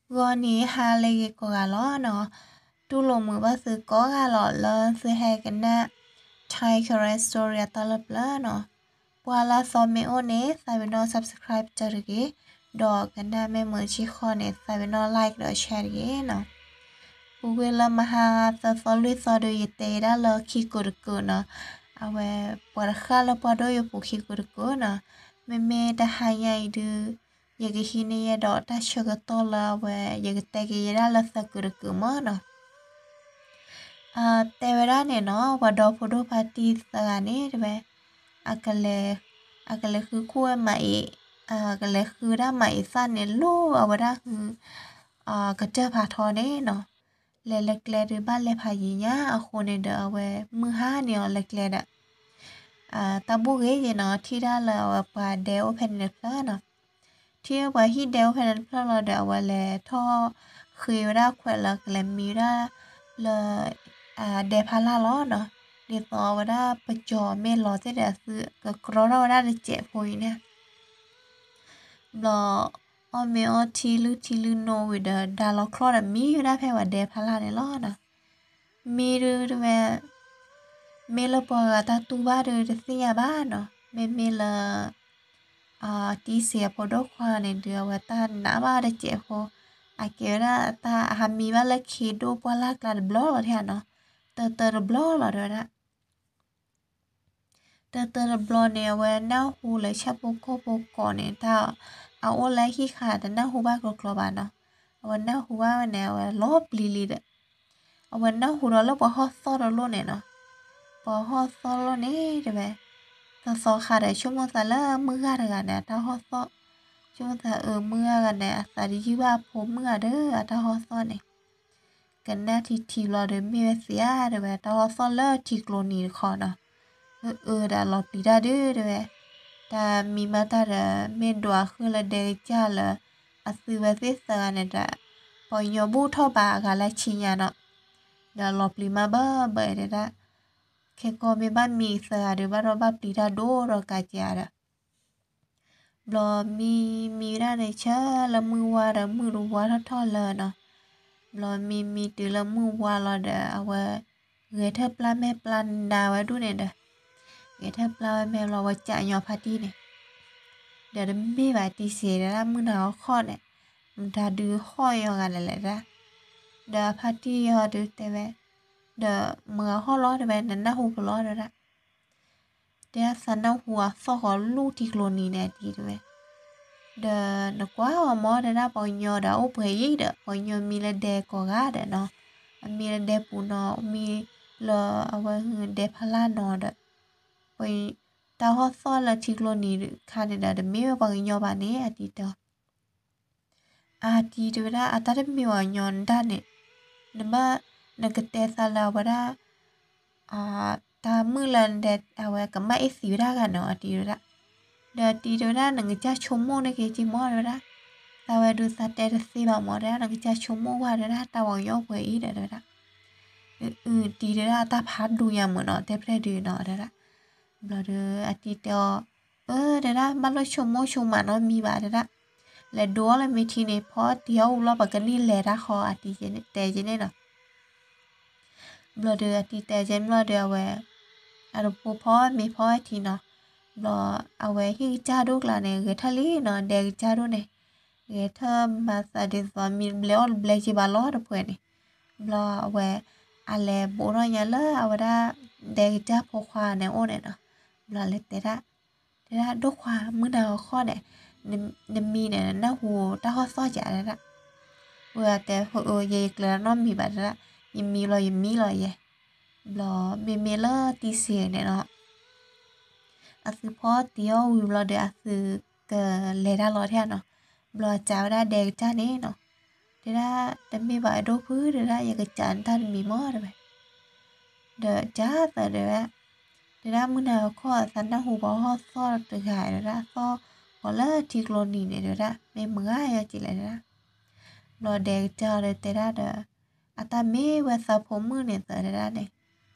ဂီၤနံၤဟါလၢအဂ့ၤကိးဂၤလီၤနီၤ. တူၢ်လိာ်မုာ်ဘၣ်သုကိးဂၤလီၤလၢသုဟဲကနၣ် Thai Karen Story အတၢ်လၢပျၢၤနီၤ. ပှၤလၢအသီမ့ၢ်အိၣ်န့ၣ် သးပ့ၤနီၣ် subscribe တၢ်တဂ့ၤ, ဒီးကနၣ်မ့ၢ်မုာ်ဆံဃီန့ၣ် သးပ့ၤနီၣ် like ဒီး share တဂ့ၤနီၤ. ပူၤကွံာ်လၢမဟါသၢသီလွံၢ်သီဒီး ယတဲဒၣ်လၢခံကိးတကိးနီၤ. အဝဲပှၤတဃၣ်လၢပှၤဒိၣ်ယိာ်ပူၤခံကိးတကိးနီၤ. မ့မ့ၢ်တဟါညါအံၤဒုး ယကဟံးန့ၢ်ယဲဒီးတၢ်ဆၢကတီၢ်လၢအဝဲ ယကတဲက့ၤယဲဒၣ်လၢသၢကိးတကိးမးနီၤ. တဲဝဲဒၣ်န့ၣ်နီၤ, ပှၤဒီဖိဒိၣ်ဖါတံၢ်သၢဂၤန့ၣ် တဲဝဲ အကလဲၤဃုခူၣ်ဝဲမၤအံၤ, အကလဲၤဃုဒၣ်မၤအံၤသၣ်န့ၣ် လိၣ်အဝဲဒၣ်ဟု ကတၢၢ်ဖးထီန့ၣ်နီၤ. လဲၤလၢကျဲဒုးဘၣ်လဲၤဖးယံၤညါအဃိန့ၣ်ဒီး အဝဲမုၢ်ဟါန့ၢ်အီၤလၢကျဲဒီး တၢ်ဘူၣ်ဂ့ၤယဲနီၤ, ထံၣ်ဒၣ်လၢအဝဲပှၤဒဲအိၣ်ဖဲန့ၣ်တဖျၢၣ်နီၤ. ထံၣ်ဝဲပှၤဟံၣ်ဒဲအိၣ်ဖဲန့ၣ်တဖျၢၣ်လီၤဒီး အဝဲလဲၤထီၣ်ဃ့ဝဲဒၣ်ခွဲးလၢကလဲၤမံဝဲဒၣ်လၢ ဒဲဖးလၢ်လီၤနီၤ. ဒ်သိးအဝဲဒၣ်ပကၠီၤမ့ၢ်လီၤသ့ၣ်ဒီး အသုကကြီထီၣ်ဝဲဒၣ်တစဲးဖိအံၤန့ၣ် ဘျီ အီၣ်မ့ၤအီထံလုၢ်ထံလုၢ်နိဝံၤဒီး ဒါလီၤချီၣ်ဒီးမံဝဲဒၣ်ဖဲပှၤဒဲဖးလၢ်န့ၣ်လီၤနီၤ. မ့ၢ်ဒုးတဲဝဲ မ့ၢ်လၢပှၤဂၤတၢ်တူၢ်ဘၣ်ဒုးတသ့ၣ်ညါဘၣ်နီၤ. မ့မ့ၢ်လၢ တံစ့အဖိဒိၣ်ခွါန့ၣ်ဒုး အဝဲတၢ်နးဘၣ်တစဲးဖိ, အကဲဝဲဒၣ်တၢ်အဟးမံဘၣ်လၢခ့ဒိၣ်ပှၢ်လၢ်ကျါတဘျီလီၤထဲနီၤ. တၢတၢတဘျီလီၤတဲဝဲဒၣ် တၢတၢတဘျီန့ၣ် အဝဲနၢ်ဟူလၢဆၣ်ဖိကီၢ်ဖိကိးန့ၣ် တၢ်အအိၣ်လၢဟံၣ်ဃါတနၢ်ဟူဘၣ်ကျီကျီဘၣ်နီၤ. အဝဲနၢ်ဟူဘၣ်ဝဲန့ၣ် အဝဲလီၤပျံၤလံဒီး အဝဲနၢ်ဟူဒီးလၢပှၤဟီၣ်သီၣ်တလိၣ်န့ၣ်နီၤ. ပှၤဟီၣ်သီၣ်တလိၣ်န့ၣ်တဲဝဲ သီသီခါဒီး ဆိကမိၣ်သးလၢမုၢ်ဂၤတဂၤန့ၣ် အတၢ်ဟီၣ်သီၣ်, ဆိကမိၣ်သးအမုၢ်ဂၤတဂၤန့ၣ် အသးတယုၢ်ဘၣ်အဖိမုၣ်ဂၤဒီး အတၢ်ဟီၣ်သီၣ်န့ၣ် ကနၣ်ထံထံဘျီဒီး မ့ၢ်ဝဲသ့ဧါတဲဝဲ တၢ်ဟီၣ်သီၣ်လၢထံကျိနံၤတခီနီၤ. အၢ အၢ ဒီးလီၤပျံၤတၢ်ဒုးတဲဝဲ, တၢ်မံမၤတၢ်ဒီး မ့ၢ်ဒွးဃုာ်လၢဒဲကစၢ်လၢ အသုဝဲသ့ၣ်သၢဂၤန့ၣ်ဒီး ပှၤကညီဘူၣ်ထီၣ်ဘးအဂၤလၢဆံညါနီၤ. ဒီးလီၤပျံၤမးဘၢဘၢတဲဒၣ်, ခဲကီၢ်မ့ၢ်ဘၣ်မံသၢဂၤဒီး ဘၣ်ဒီးဘၣ်ပျံၤတၢ်ဒိၣ်ဒီးကးကဲးဒီး ဘျီမံမံဝဲဒၣ်န့ၣ် ဆၢလၢမုၢ်ဝါဒီး မုၢ်တဝါထီၣ်ထီၣ်လၢနီၤ. ဘျီမံမံတုၤလၢမုၢ်ဝါလီၤဒီး အဝဲ ဂဲၤထၢၣ်ပျၢ်မဲာ်ပျၢ်နါဝဲဒူၣ်န့ၣ်ဒီး ဂဲၤထၢၣ်ပျၢ်ဝဲမဲာ်ဘျီ အဝဲကးညီဖါတံၢ်န့ၣ် ဒီးတမ့ၢ်ဘၣ်တံစ့ဒၣ် မုၢ်နၤအီၤခီၣ်န့ၣ် မတၤဒုးဟီၣ်ယီၤဂၤလဲၣ်လဲၣ်ဒၣ်. ဒီးအဖါတံၢ်ယီၤဒုးတဲဝဲ, ဒီးမတၤဟီၣ်လီၤတဲဝဲ နနၢ်ဟူဖဲလဲၣ်တဲဒၣ်. တဲဒၣ်သးနၢ်ဟူအသီၣ်ဃီၤလူၢ်ထံကျိနံၤန့ၣ်အတံၤတဲဝဲ. ဒီးနကွၢ်အီၤမၢတဲဒၣ် ပှၤကညီဒီးအိၣ်ပှဲၤအံၤဒီး ပှၤကညီမံလၢဒဲကိးဂၤဒီးနီၤ, အမံလၢဒဲပူၤနီၤ, မံလၢအဝဲဒဲဖးလၢ်နီၤဒီး တၢ်ဟီၣ်သီၣ်လၢထံကျိနံၤခါန့ၣ်ဒီး တမ့ၢ်ဝဲပှၤကညီဘၣ်န့ၣ် အတံၤတဲအီၤ. အတံၤတဲဝဲဒၣ် အတၢ်တမ့ၢ်ပှၤကညီဒၣ်န့ၣ်, နဘၣ် နကတဲသးလၢအဝဲဒၣ် တၢ်မုၣ်လၢနဒဲအဝဲကမၣ်အ့ၣ်သံဝဲဒၣ်ဂၤန့ၣ် အတံၤတဲဝဲဒၣ်. ဒီးအတံၤတဲဝဲဒၣ် နကစၢ်ဆိကမိၣ်န့ၢ်က့ၤက့မၢတဲဝဲဒၣ်, သးဝဲဒုးသးတဲတသ့ဘၣ်မၢတဲဒၣ် နကစၢ်ဆိကမိၣ်ဝဲတဲဒၣ် တၢ်ပှၤကညီပှဲၤအံၤဒီးတဲဝဲဒၣ်. အတံၤတဲဒၣ် အတၢ်ဖးဒိၣ်ညါမၢနီၤ တဲဖျဲၣ်ဒုးနီၤတဲဒၣ်. ဘျီဒီးအတံၤတဲအီၤ, အၢ တဲဒၣ် ဘၣ်လိၣ်ဆိကမိၣ်ဆိကမးနီတမံၤဘၣ်တဲဒၣ်, လဲၤဒိအီၣ်လၢမ့ၤထံန့ၣ် ဖီတံၤအီၣ်ဝံၤလီၤ ပကနံၣ်လဲၤတၢ်ဃီ အတံၤတဲက့န့ၣ်နီၤ. ဘျီဒီးအတံၤတဲကဲဘျီဒီးအဝဲ အတဖိဖီမ့ၤဖီဝဲထံနီၤ. ဘျီအဝဲဟံၣ်ကစၢ်ဒိၣ်ကျါန့ၣ် ဂဲၤထၢၣ်လံနီၤ ဒဲကစၢ်ဒိၣ်န့ၣ်, ဂဲၤထၢၣ်မၤသးဒ်သိးမံတဘျဲးအီၣ်တဘျဲးက့ဘၣ်လီၤတပှဲၤန့ၣ်. ဘျီအဝဲ အလဲၤဘူးထီၣ်ညါလၢအဝဲဒၣ် ဒဲကစၢ်ဖိခွါန့ၣ်အိၣ်န့ၣ်နီၤ. ဘျီလဲၤတဲဒၣ်, တဲဒၣ် ဒိၣ်ခွါ မုၢ်နၤဂီၤခီန့ၣ် နမံန့ၣ် နနၢ်ဟူတၢ်ဟီၣ်သီၣ်ကဲတဲဒၣ်. ဝဲတဲ ယဲယကျဲၤတၢ်နီတမံၤဘၣ်တဲဒၣ်, ယမံလီၤယမံလီၤယဲ. ဘျီမ့မ့ၢ်လၢတံစ့န့ၣ်နီၤ အသုဖီတံၤအီၣ်ဝံၤဘျီဒီး အသုကလဲၤတၢ်လီၤထဲနီၤ. ဘျီအစးဝဲဒၣ်ဒဲကစၢ်န့ၣ်နီၤ, တဲဒၣ် တမ့ၢ်ဘၣ်အဒိၣ်ဖုတဲဒၣ် ယကစးနတၢ်တမံၤမၢတဲဝဲ. ဒီးစးသးတဲဝဲ, တဲဒၣ်မုၢ်နၤဂီၤခီ သးနၢ်ဟူပှၤဟီၣ်သီၣ်တဂၤတဲဒၣ် သီၣ်ဃီၤလၢထံကျိနံၤန့ၣ်တဲဒၣ် မ့ၢ်မုၢ်ဂၤယီၤက့လဲၣ်တဲဒၣ်. ဘျီဒဲကစၢ်ဒီးတဲဒၣ်ဒီး အတၢ်မ့ၢ်ဝဲသးဖိမုၣ်န့ၣ်သၢတဲဒၣ်န့ၣ်,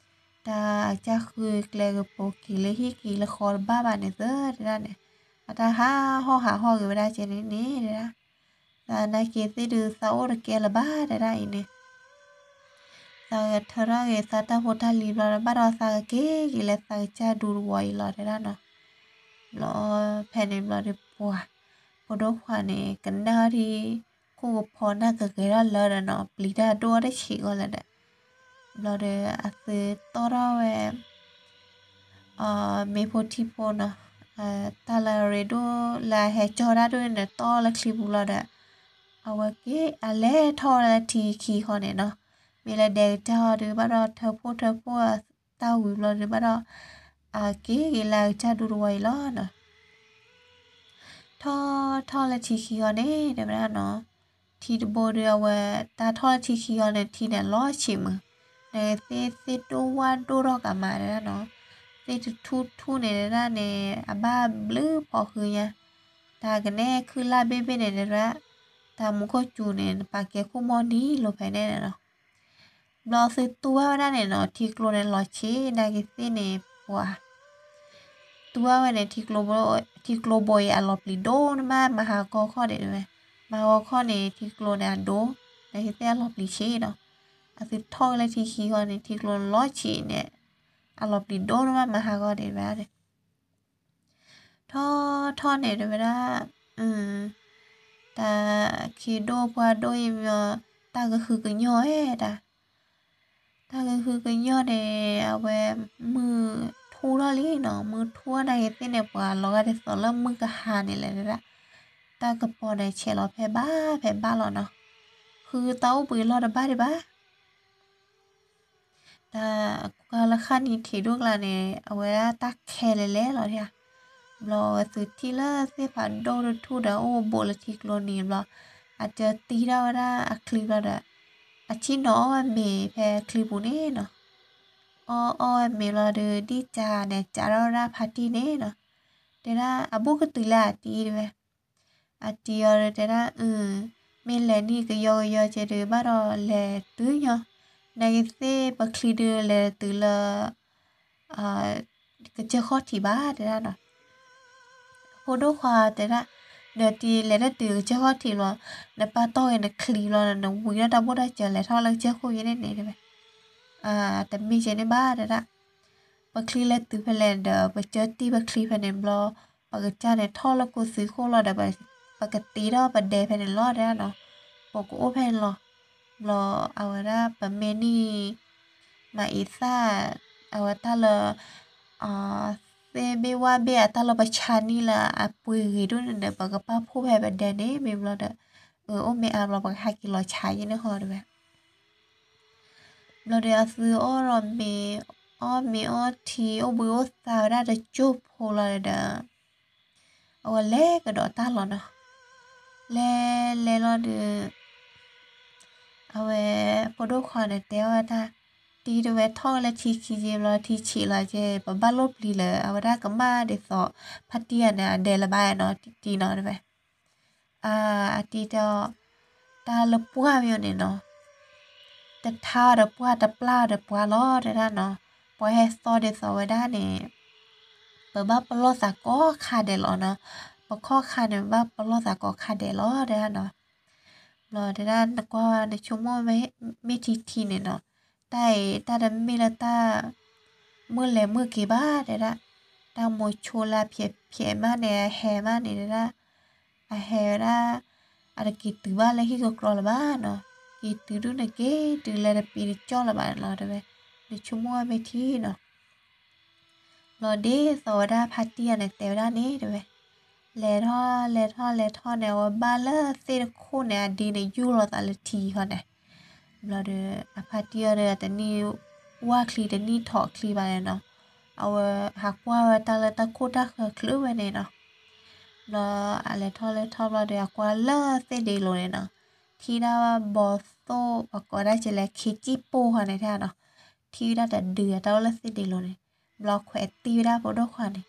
တၢ်အကစၢ်ဃုကျဲကပူၤက့ၤလၢဟံၣ်က့ၤလၢဃီတဘၣ်ဘၣ်န့ၣ်သၢတဲဒၣ်န့ၣ်, အတၢ်ဟးဟီၣ်ဟးဟီၣ်က့ၤဝဲဒၣ်ကဲန့ၣ်န့ၣ်တဲဒၣ်. သးနာ်က့ၤသ့ၣ်ဒုးသးအိၣ်တကဲလၢၤဘၣ်တဲဒၣ်အံၤန့ၣ်, သးကထၢထီၣ်က့ၤသးတၢ်ဖိတၢ်လံၤဘျီဒီး ဘၣ်ဒီးသးကစၢ်ဒူတဝီၤအံၤလီၤတဲဒၣ်နီၤ. ဘျီဖဲန့ၣ်ဘျီဒီးပှၤ ဖိဒိၣ်ခွါန့ၣ် ကနၣ်ထံ ခိၣ်ကဖီနၢ်ကဂဲၤထီၣ်လၢဒီးနီၤ ပျံၤတၢ်ဒိၣ်အီၤတဆံးဂီၢ်လၢၤဒီး, ဘျီဒီးအသုတီၣ်ထီၣ်ဝဲ မ့ၢ်ဖိထံဖိနီၤ, တၢ်လၢအရ့ဒိၣ်လၢအဟဲကၠီတၢ်ဒိၣ်န့ၣ်ဒီး တီၣ်လၢချံပူၤလီၤဒီး, အဝဲက့ၤအလဲၤထီၣ်လၢထံခံဃီန့ၣ်နီၤ, မ့ၢ်လၢဒဲကစၢ်ဟီဒီး ဘၣ်ဒီးထၢဖှိၣ်ထၢဖှိၣ်တၢ်ဝံၤဘျီဒီး ဘၣ်ဒီး အက့ၤက့ၤလၢအကစၢ်ဒူတဝီၤအံၤလီၤနီၤ. ထီၣ်ထီၣ်လၢထံခံဃီန့ၣ် တဲဝဲဒၣ်နီၤ, ထံတဘိဒီးအဝဲ တၢ်ထီၣ်လၢထံခံဃီန့ၣ် ထံန့ၣ်အလီၤဆံးမုၢ်, နသ့ၣ်သ့ၣ်ဒိၣ်ဝၣ်ဒိၣ်ထီၣ်ကးမးတဲဒၣ်နီၤ, သ့ၣ်တထူထူန့ၣ်တဲဒၣ်န့ၣ် အဘၣ်ဘျုးဖီဃုညါ, တၢ်ကနဲၣ်ခုၣ်လၢ်ဘ့ၣ်ဘ့ၣ်န့ၣ်တဲဒၣ်, တၢ်မူခိၣ်စူၤန့ၣ် နပာ်ကဲခိၣ်မီၢ်နံၤလိၤဖဲန့ၣ်နီၤ. ဘျီသုတူၢ်ဘၣ်ဝဲဒၣ်န့ၣ်နီၤ ထံကျိန့ၣ်လီၤဆံးနာ်က့ၤသ့ၣ်န့ၣ် ပှၤ တူၢ်ဘၣ်ဝဲန့ၣ် ထံကျိဘိအံၤအလီၤပျံၤဒိၣ်န့ၣ်မး မၤဟးဂီၤခီၣ်ဒဲးတဲဝဲ, မၤဟးဂီၤခီၣ်န့ၣ် ထံကျိန့ၣ်အဒိၣ်, နာ်က့ၤသ့ၣ်အလီၤပျံၤဆံးနီၤ, အသုထီၣ်က့ၤလၢထံခံဃီန့ၣ် ထံကျိန့ၣ်လီၤဆံးန့ၣ်, အလီၤပျံၤဒိၣ်န့ၣ်မး မၤဟးဂီၤဒဲးတဲဝဲဒၣ်န့ၣ် ထီၣ်ထီၣ်န့ၣ်တဲဝဲဒၣ်, တၢ်ခ့ဒိၣ်ပှၢ်ဒိၣ်အံၤမ့ၢ် တၢ်ကဟုကညီၢ်ဝဲဒၣ်, တၢ်ကဟုကညီၢ်န့ၣ် အဝဲမုၢ်ထူၣ်ထီၣ်လံနီၤ, မုၢ်ထူၣ်နာ်က့ၤသ့ၣ်န့ၣ် ပှၤလီၤဂာ်ဒ်သိးလၢမုၢ်ကဟါန့ၣ်လဲၣ်တဲဒၣ်, တၢ်ကပီၤန့ၣ်ဆဲးလီၤဖဲဘၣ်ဖဲဘၣ်လီၤနီၤ, ဃုတၢ်အိၣ်ဘှံးလီၢ်တဘၣ်ဒံးဘၣ် တၢ်ကွၢ်လၢဃၣ်နံၤထံးဒိၣ်ကျါန့ၣ် အဝဲဒၣ်တၢ်ခဲလၢာ်လဲၣ်လီၤဒၣ်, ဘျီအဝဲသုထံၣ်လၢသ့ၣ်ဖးဒိၣ်တထူၣ်ဒီး အိၣ်ဘူးလၢထံကျိနံၤဘျီ, အတၢတံၢ်ထီၣ်ဝဲဒၣ်အချံဘျီဒီး, အဆံၣ်နီၤအီၣ်ဝဲမ့ၤဖဲချံပူၤန့ၣ်နီၤ, အီၣ်အီၣ်ဝဲမ့ၤဘျီဒီး ဒ်ကးန့ၣ်ကးထီၣ်ဝဲဒၣ်ဖါတံၢ်န့ၣ်နီၤ, တဲဒၣ်အဘူးကတုၤလၢအတံၢ်တဲဝဲ အတံၢ်အီၤဒီးတဲဒၣ်, မ့ၢ်လဲၤနံၣ်ကယီကယီကဲဒီး ဘၣ်ဒီးလဲၤတုၤညီ, နာ်က့ၤသ့ၣ်ပချံဒုးလဲၤတတုၤလၢ ကစၢၢ်ခီၣ်ထံးဘၣ်တဲဒၣ်နီၤ, ဖိဒိၣ်ခွါတဲဒၣ်, ဒီးတံၢ်လဲၤတတုၤကစၢၢ်ခီၣ်ထံးဘျီ, နပာ်တီၢ်က့ၤနချံဘျီဒီး နဝံၤဒီးတၢ်ဘိၣ်တၢ်စၢၤလဲၤထီၣ်လၢကစၢၢ်ခိၣ်ယဲန့ၣ်န့ၣ်တဲဝဲ, တမ့ၢ်ကဲန့ၣ်ဘၣ်တဲဒၣ်, ပချံလဲၤတုၤဖဲလဲၣ်ဒီး ပကၢတံၢ်ပချံဖဲန့ၣ်ဘျီ, ပကစၢ်န့ၣ်ထီၣ်လၢကူသုးခိၣ်လီၤဒီး ပကတ့ထီၣ်ပဒဲဖဲန့ၣ်လီၤတဲဒၣ်နီၤ, ပကအိၣ်ဖဲန့ၣ်လီၤ, ဘျီအဝဲဒၣ်ပမ့ၢ်နံၣ် မၤအံသၣ် အဝဲတၢ်လၢ သ့ၣ်ဘ့ၣ်ဝၣ်ဘ့ၣ်အတၢ်လၢပဆါနံၣ်လၢအပှ့ၤဂ့ၤဒိၣ်န့ၣ်ဒီး ပကပာ်ဖှိၣ်ဖဲပဒဲန့ၣ်မ့ၢ်ဘျီဒီး, အိၣ်မ့ၢ်အါဘျီ ပကဟဲက့ၤလီၤဆါယဲန့ၣ်ဃီတဲဝဲ ဘျီဒီးအသုအီၣ်ဒီးမ့ၤ, အီၣ်မ့ၤအီထံ အိၣ်ဘှံးအိၣ်သါဝဲဒၣ်တစိၢ်ဖိလီၤဒီး, အဝဲလဲၤကဒီးတၢ်လီၤနီၤ, လဲၤလဲၤလီၤဒီး အဝဲ ဖိဒိၣ်ခွါန့ၣ်တဲအီၤတၢ်, တံၢ်တဲဝဲထီၣ်လၢထံခံက့ဘျီ ထံဆံးလီၤက့ ပဘၣ်လိၣ်ပျံၤလၢၤ အဝဲဒၣ်ကမၣ်ဒ်သိး ဖါတံၢ်ယၤန့ၣ် အဒဲလၢၤဘၣ်နီၤ တံၢ်နီၤတဲဝဲ အတံၢ်တဲအီၤ, တၢ်လၢပှၢ်မ့ၢ်န့ၣ်နီၤ, တထါအီၤဒီးပှၢ် တပျၢ်အီၤဒီးပှၢ်လီၤတဲဒၣ်နီၤ, ပှၤဟဲသီဒ်သိးဝဲဒၣ်န့ၣ်, ပဘၣ်ပလီၢ်သးကိးခါဒဲးလီၤနီၤ, ပခီၣ်ခါန့ၣ် ပဘၣ်ပလီၢ်သးကိးခါဒဲးလီၤတဲဒၣ်နီၤ, ဘျီတဲဒၣ်နကွၢ်နဆိကမိၣ်မ့ၢ်ထံထံန့ၣ်နီၤ, တၢ်အံၤ တၢ်တမ့ၢ်လၢတၢ် မုၢ်လဲၤမုၢ်က့ၤဘၣ်တဲဒၣ်, တၢ်မိၤဆိလၢအဖျဲးဖျဲးမးန့ၣ် အဟဲမးန့ၣ်တဲဒၣ်, အဟဲဝဲဒၣ်, အတက့ၤတုၤဘၣ်လၢဟံၣ်ကကျီလၢၤဘၣ်နီၤ, က့ၤတုၤဒုးန့ၣ်က့ၤတုၤလၢတပ့ၤတကၠီၣ်လၢၤဘၣ်န့ၣ်လီၤတဲဝဲ, နဆိကမိၣ်ဝဲမ့ၢ်ထံနီၤ ဘျီဒ်သိးဝဲဒၣ်ဖါတံၢ်အန့ၣ်တဲဝဲဒၣ်န့ၣ်တဲဝဲ, လဲၤထီၣ်လဲၤထီၣ်လဲၤထီၣ်န့ၣ် အဝဲဘၣ်လၢသ့ၣ်တခိၣ်န့ၣ် အဒ့န့ၣ် ယူၢ်လီၤသးလၢထံဃီန့ၣ်, ဘျီဒီး အဖါတံၢ်အီၤဒီး အတနံၣ်ဝၢ်ချံတနံၣ်ထိးချံဘၣ်န့ၣ်နီၤ, အဝဲဟးကွၢ်ဝဲတၢ်လၢတၢ်ခိၣ်တၢ်ဃၢၤချုးဝဲန့ၣ်နီၤ, ဘျီအလဲၤထီၣ်လဲၤထီၣ်ဘျီဒီး အကွၢ်လၢသ့ၣ်ဒ့လိၤန့ၣ်နီၤ, ထံၣ်ဒၣ်ဘီသိၣ် ပကိးဒၣ်ကလဲၤခ့ကံၣ်ပိၢ်ဃီန့ၣ်တဲနီၤ, ထံၣ်ဝဲဒၣ်တဒုအတၢ်အိၣ်လၢသ့ၣ်ဒ့လိၤန့ၣ်, ဘျီခွဲးတံၢ်ဝဲဒၣ်ဖိဒိၣ်ခွါန့ၣ်,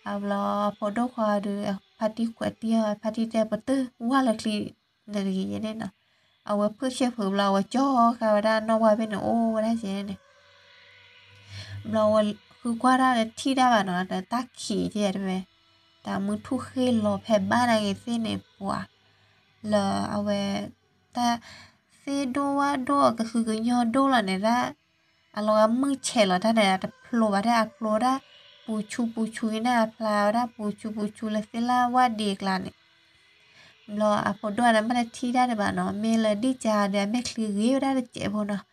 အဘျီဖိဒိၣ်ခွါဒီး ဖါတံၢ်ခွဲးတံၢ်အီၤ ဖါတံၢ်တဲ ပတုာ်ဝၢ်လၢချံ နတဂ့ၤယဲန့ၣ်နီၤ, အဝဲဖုၣ်ဆ့ၣ်ဖုးဘျီ အဝဲကၠီဃာ်ဝဲဒၣ်နီၢ်ဝါဘ့ၣ်န့ၣ် အိၣ်ဝဲဒၣ်ယဲန့ၣ် ဘျီဝဲဃုကွၢ်တၢ်ဒီးထံၣ်တၢ်ဘၣ်နီၤ ဒီးတၢ်ခံးကဲတဲဝဲ, တၢ်မုၢ်ထူၣ်ဃ့လီၤဖဲဘၣ်နာ်က့ၤသ့ၣ်န့ၣ်ပှၤ, လၢအဝဲ တၢ်သ့ၣ်ဒိၣ်ဝၣ်ဒိၣ်အကဟုကညီၢ်ဒိၣ်လီၤန့ၣ်ဒၣ်, အလီၤဂာ်မုၢ်ဆဲးလီၤတၢ်န့ၣ် တဖျိဘၣ်ဒၣ် အဖျိဒၣ် ပူၤဆူပူၤဆူအံၤန့ၣ် အဖျါဝဲဒၣ်ပူၤဆူပူၤဆူလၢသ့ၣ်လၣ်ဝၣ်ဒ့အကျါန့ၣ်, ဘျီအဖိဒိၣ်န့ၣ် မ့ၢ်တထံၣ်တၢ်ဒံးဘၣ်နီၤ, မ့ၢ်လၢဒံၣ်ကၢဒီးအမဲာ်ချံဂ့ၤဝဲဒၣ်တစဲးဖိနီၤ,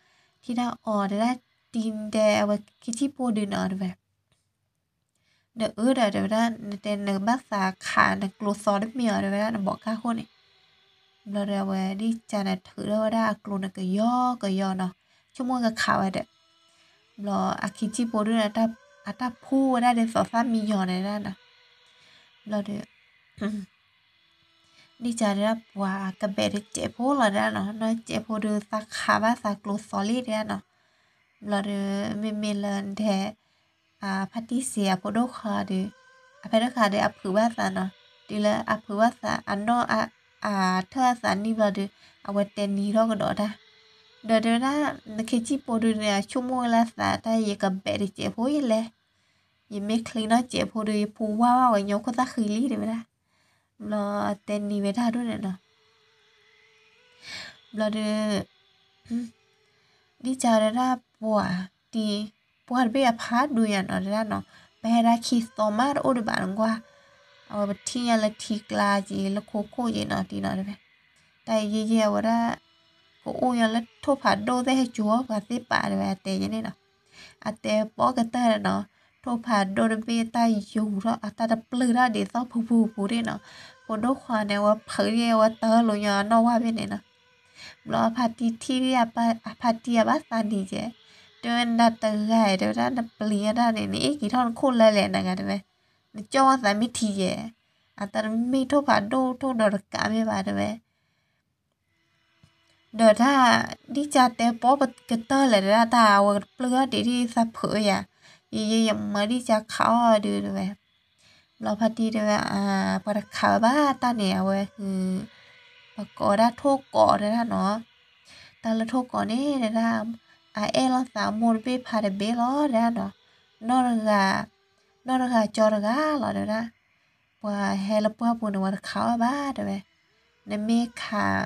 ထံၣ်တၢ်အီၤတဲဒၣ်, တံၤတဲအဝဲခံဆံဖိဒုးနီၤတဲဝဲ ဒီးအၢဒီးတဲဝဲဒၣ် နတဲနကဘၣ်သးခးနကျိသီတမ့ၢ်အီၤတဲဝဲဒၣ် နဘီးကါခိၣ်န့ၣ်, ဘျီဒီးအဝဲဒံၣ်ကၢန့ၣ်ထုးထီၣ်ဝဲဒၣ်အကျိန့ၣ်ကယီကယီနီၤ, ဆိကမိၣ်ကခးဝဲဒီး, ဘျီအခံဆံဖိဒုးန့ၣ် အတၢ်ဖှူဝဲဒၣ်ဒီးသီသၣ်မံယီၤန့ၣ်ဒၣ်နီၤ, ဘျီဒီး ဒံၣ်ကၢဒၣ်ပှၤကဘဲးတစဲးဖိလီၤဒၣ်နီၤ, နီၢ်စဲးဖိဒုး သးခးဘၣ်သးကျိသီလံဒၣ်နီၤ, ဘျီဒီး မ့မ့ၢ်လၢဒဲး ဖါတံၢ်စံးအဖိဒိၣ်ခွါဒီး, အဖဲဒိၣ်ခွါဒီးအဖုးဘၣ်သးနီၤ, တုၤလၢအဖုးဘၣ်သး အနီၢ် အထၢၣ်အသးနံၣ်ဘျီဒီး အဝဲတဲနံၤထီၣ်ကဒီးတၢ်, ဒီးတဲဝဲဒၣ် နခ့စံၣ်ဖိဒုးန့ၣ် အဆိကမိၣ်ဝဲလၢသးတၢ် ယကဘဲးတစဲးဖိယလဲၣ်, ယမ့ၢ်ချံနီၢ်စဲးဖိဒီး ယဖူဝါဝဲညီခိၣ်သၣ်ဃံလံတဲဝဲဒၣ်, ဘျီတဲနံၤဝဲဒၣ်ဒိၣ်န့ၣ်နီၤ ဘျီဒီး ဒ်ကဒၣ်ပှၤတံၤ, ပှၤတဘ့ၣ်အဖးဒိၣ်ယၤနီၤတဒၣ်နီၤ, ပဟဲဒၣ်ခံသီမးတအိၣ်ဒံးဘၣ်နကွၢ်, အဝဲပထံၣ်ညါလၢထံကျါက့ၤ လၢခိခိၣ်က့ၤနီၤ တံၤနီၤတဝဲ, တၢ်ယဲယဲအဝဲဒၣ် ကအိၣ်ညါလၢထိၣ်ဖးဒိၣ်သ့ၣ်ဟဲကၠိပှၤသ့ၣ်ပာ်တဝဲ အတဲယဲန့ၣ်နီၤ, အတဲပီၣ်ကတၢၢ်နီၤ, ထိၣ်ဖးဒိၣ်တဘ့ၣ်တၢ်ယူၤထီၣ် အတၢ်တပျုၢ်ထီၣ်ဒ်သိးပူၤပူၤပူၤဒၣ်နီၤ, ဖိဒိၣ်ခွါန့ၣ် အဝဲဖုးဒၣ်အဝဲတၢ်လိာ်ညီအနီၢ်ဝါဘ့ၣ်န့ၣ်နီၤ ဘျီအဖါတံၢ်ထံၣ်ဒ် အဖါတံၢ်အဘၣ်သးနံၤကဲ, တဲဝဲနတဂၤအံၤ တဲဝဲဒၣ်နပျံၤအတၢ်န့ၣ် နအ့ၣ်က့ၤထီၣ်နခိၣ်လၢလဲၣ်နဂၤတဲဝဲ, နကၠီဝဲသးမ့ၢ်ထံကဲ, အတၢ်တမ့ၢ်ထိၣ်ဖးဒိၣ်ထိၣ်ဒီးတကးမ့ၢ်ဘၣ်တဲဝဲ ဒီးတၢ် ဒ်ကတဲပီၣ်ကတၢၢ်လဲၣ်တဲဒၣ် တၢ်အဝဲတပျုၢ်ထီၣ်ဒံးဒ်သးဖုးယၤ, ယယဲယမၢဒ်ကခးအီၤဒုးတဲဝဲ, ဘျီဖါတံၢ်တဲဝဲ ပှၤတခးဝဲဘၣ်တၢ်န့ၣ် အဝဲ ပကိးဒၣ်ထိၣ်ကိးတဲဒၣ်နီၤ, တၢ်လၢထိၣ်ကိးန့ၣ်တဲဒၣ် အအဲၣ်လိာ်သးမိၢ်တဘ့ၣ်ဖးတဘ့ၣ်လီၤတဲဒၣ်နီၤ, နီၢ်တဂၤ နီၢ်တဂၤကၠီတဂၤလီၤတဲဝဲဒၣ်, ပှၤဟဲလၢပှၢ်ပူၤန့ၣ် ပှၤတခးအီၤဘၣ်တဲဝဲ, နမ့ၢ်ခး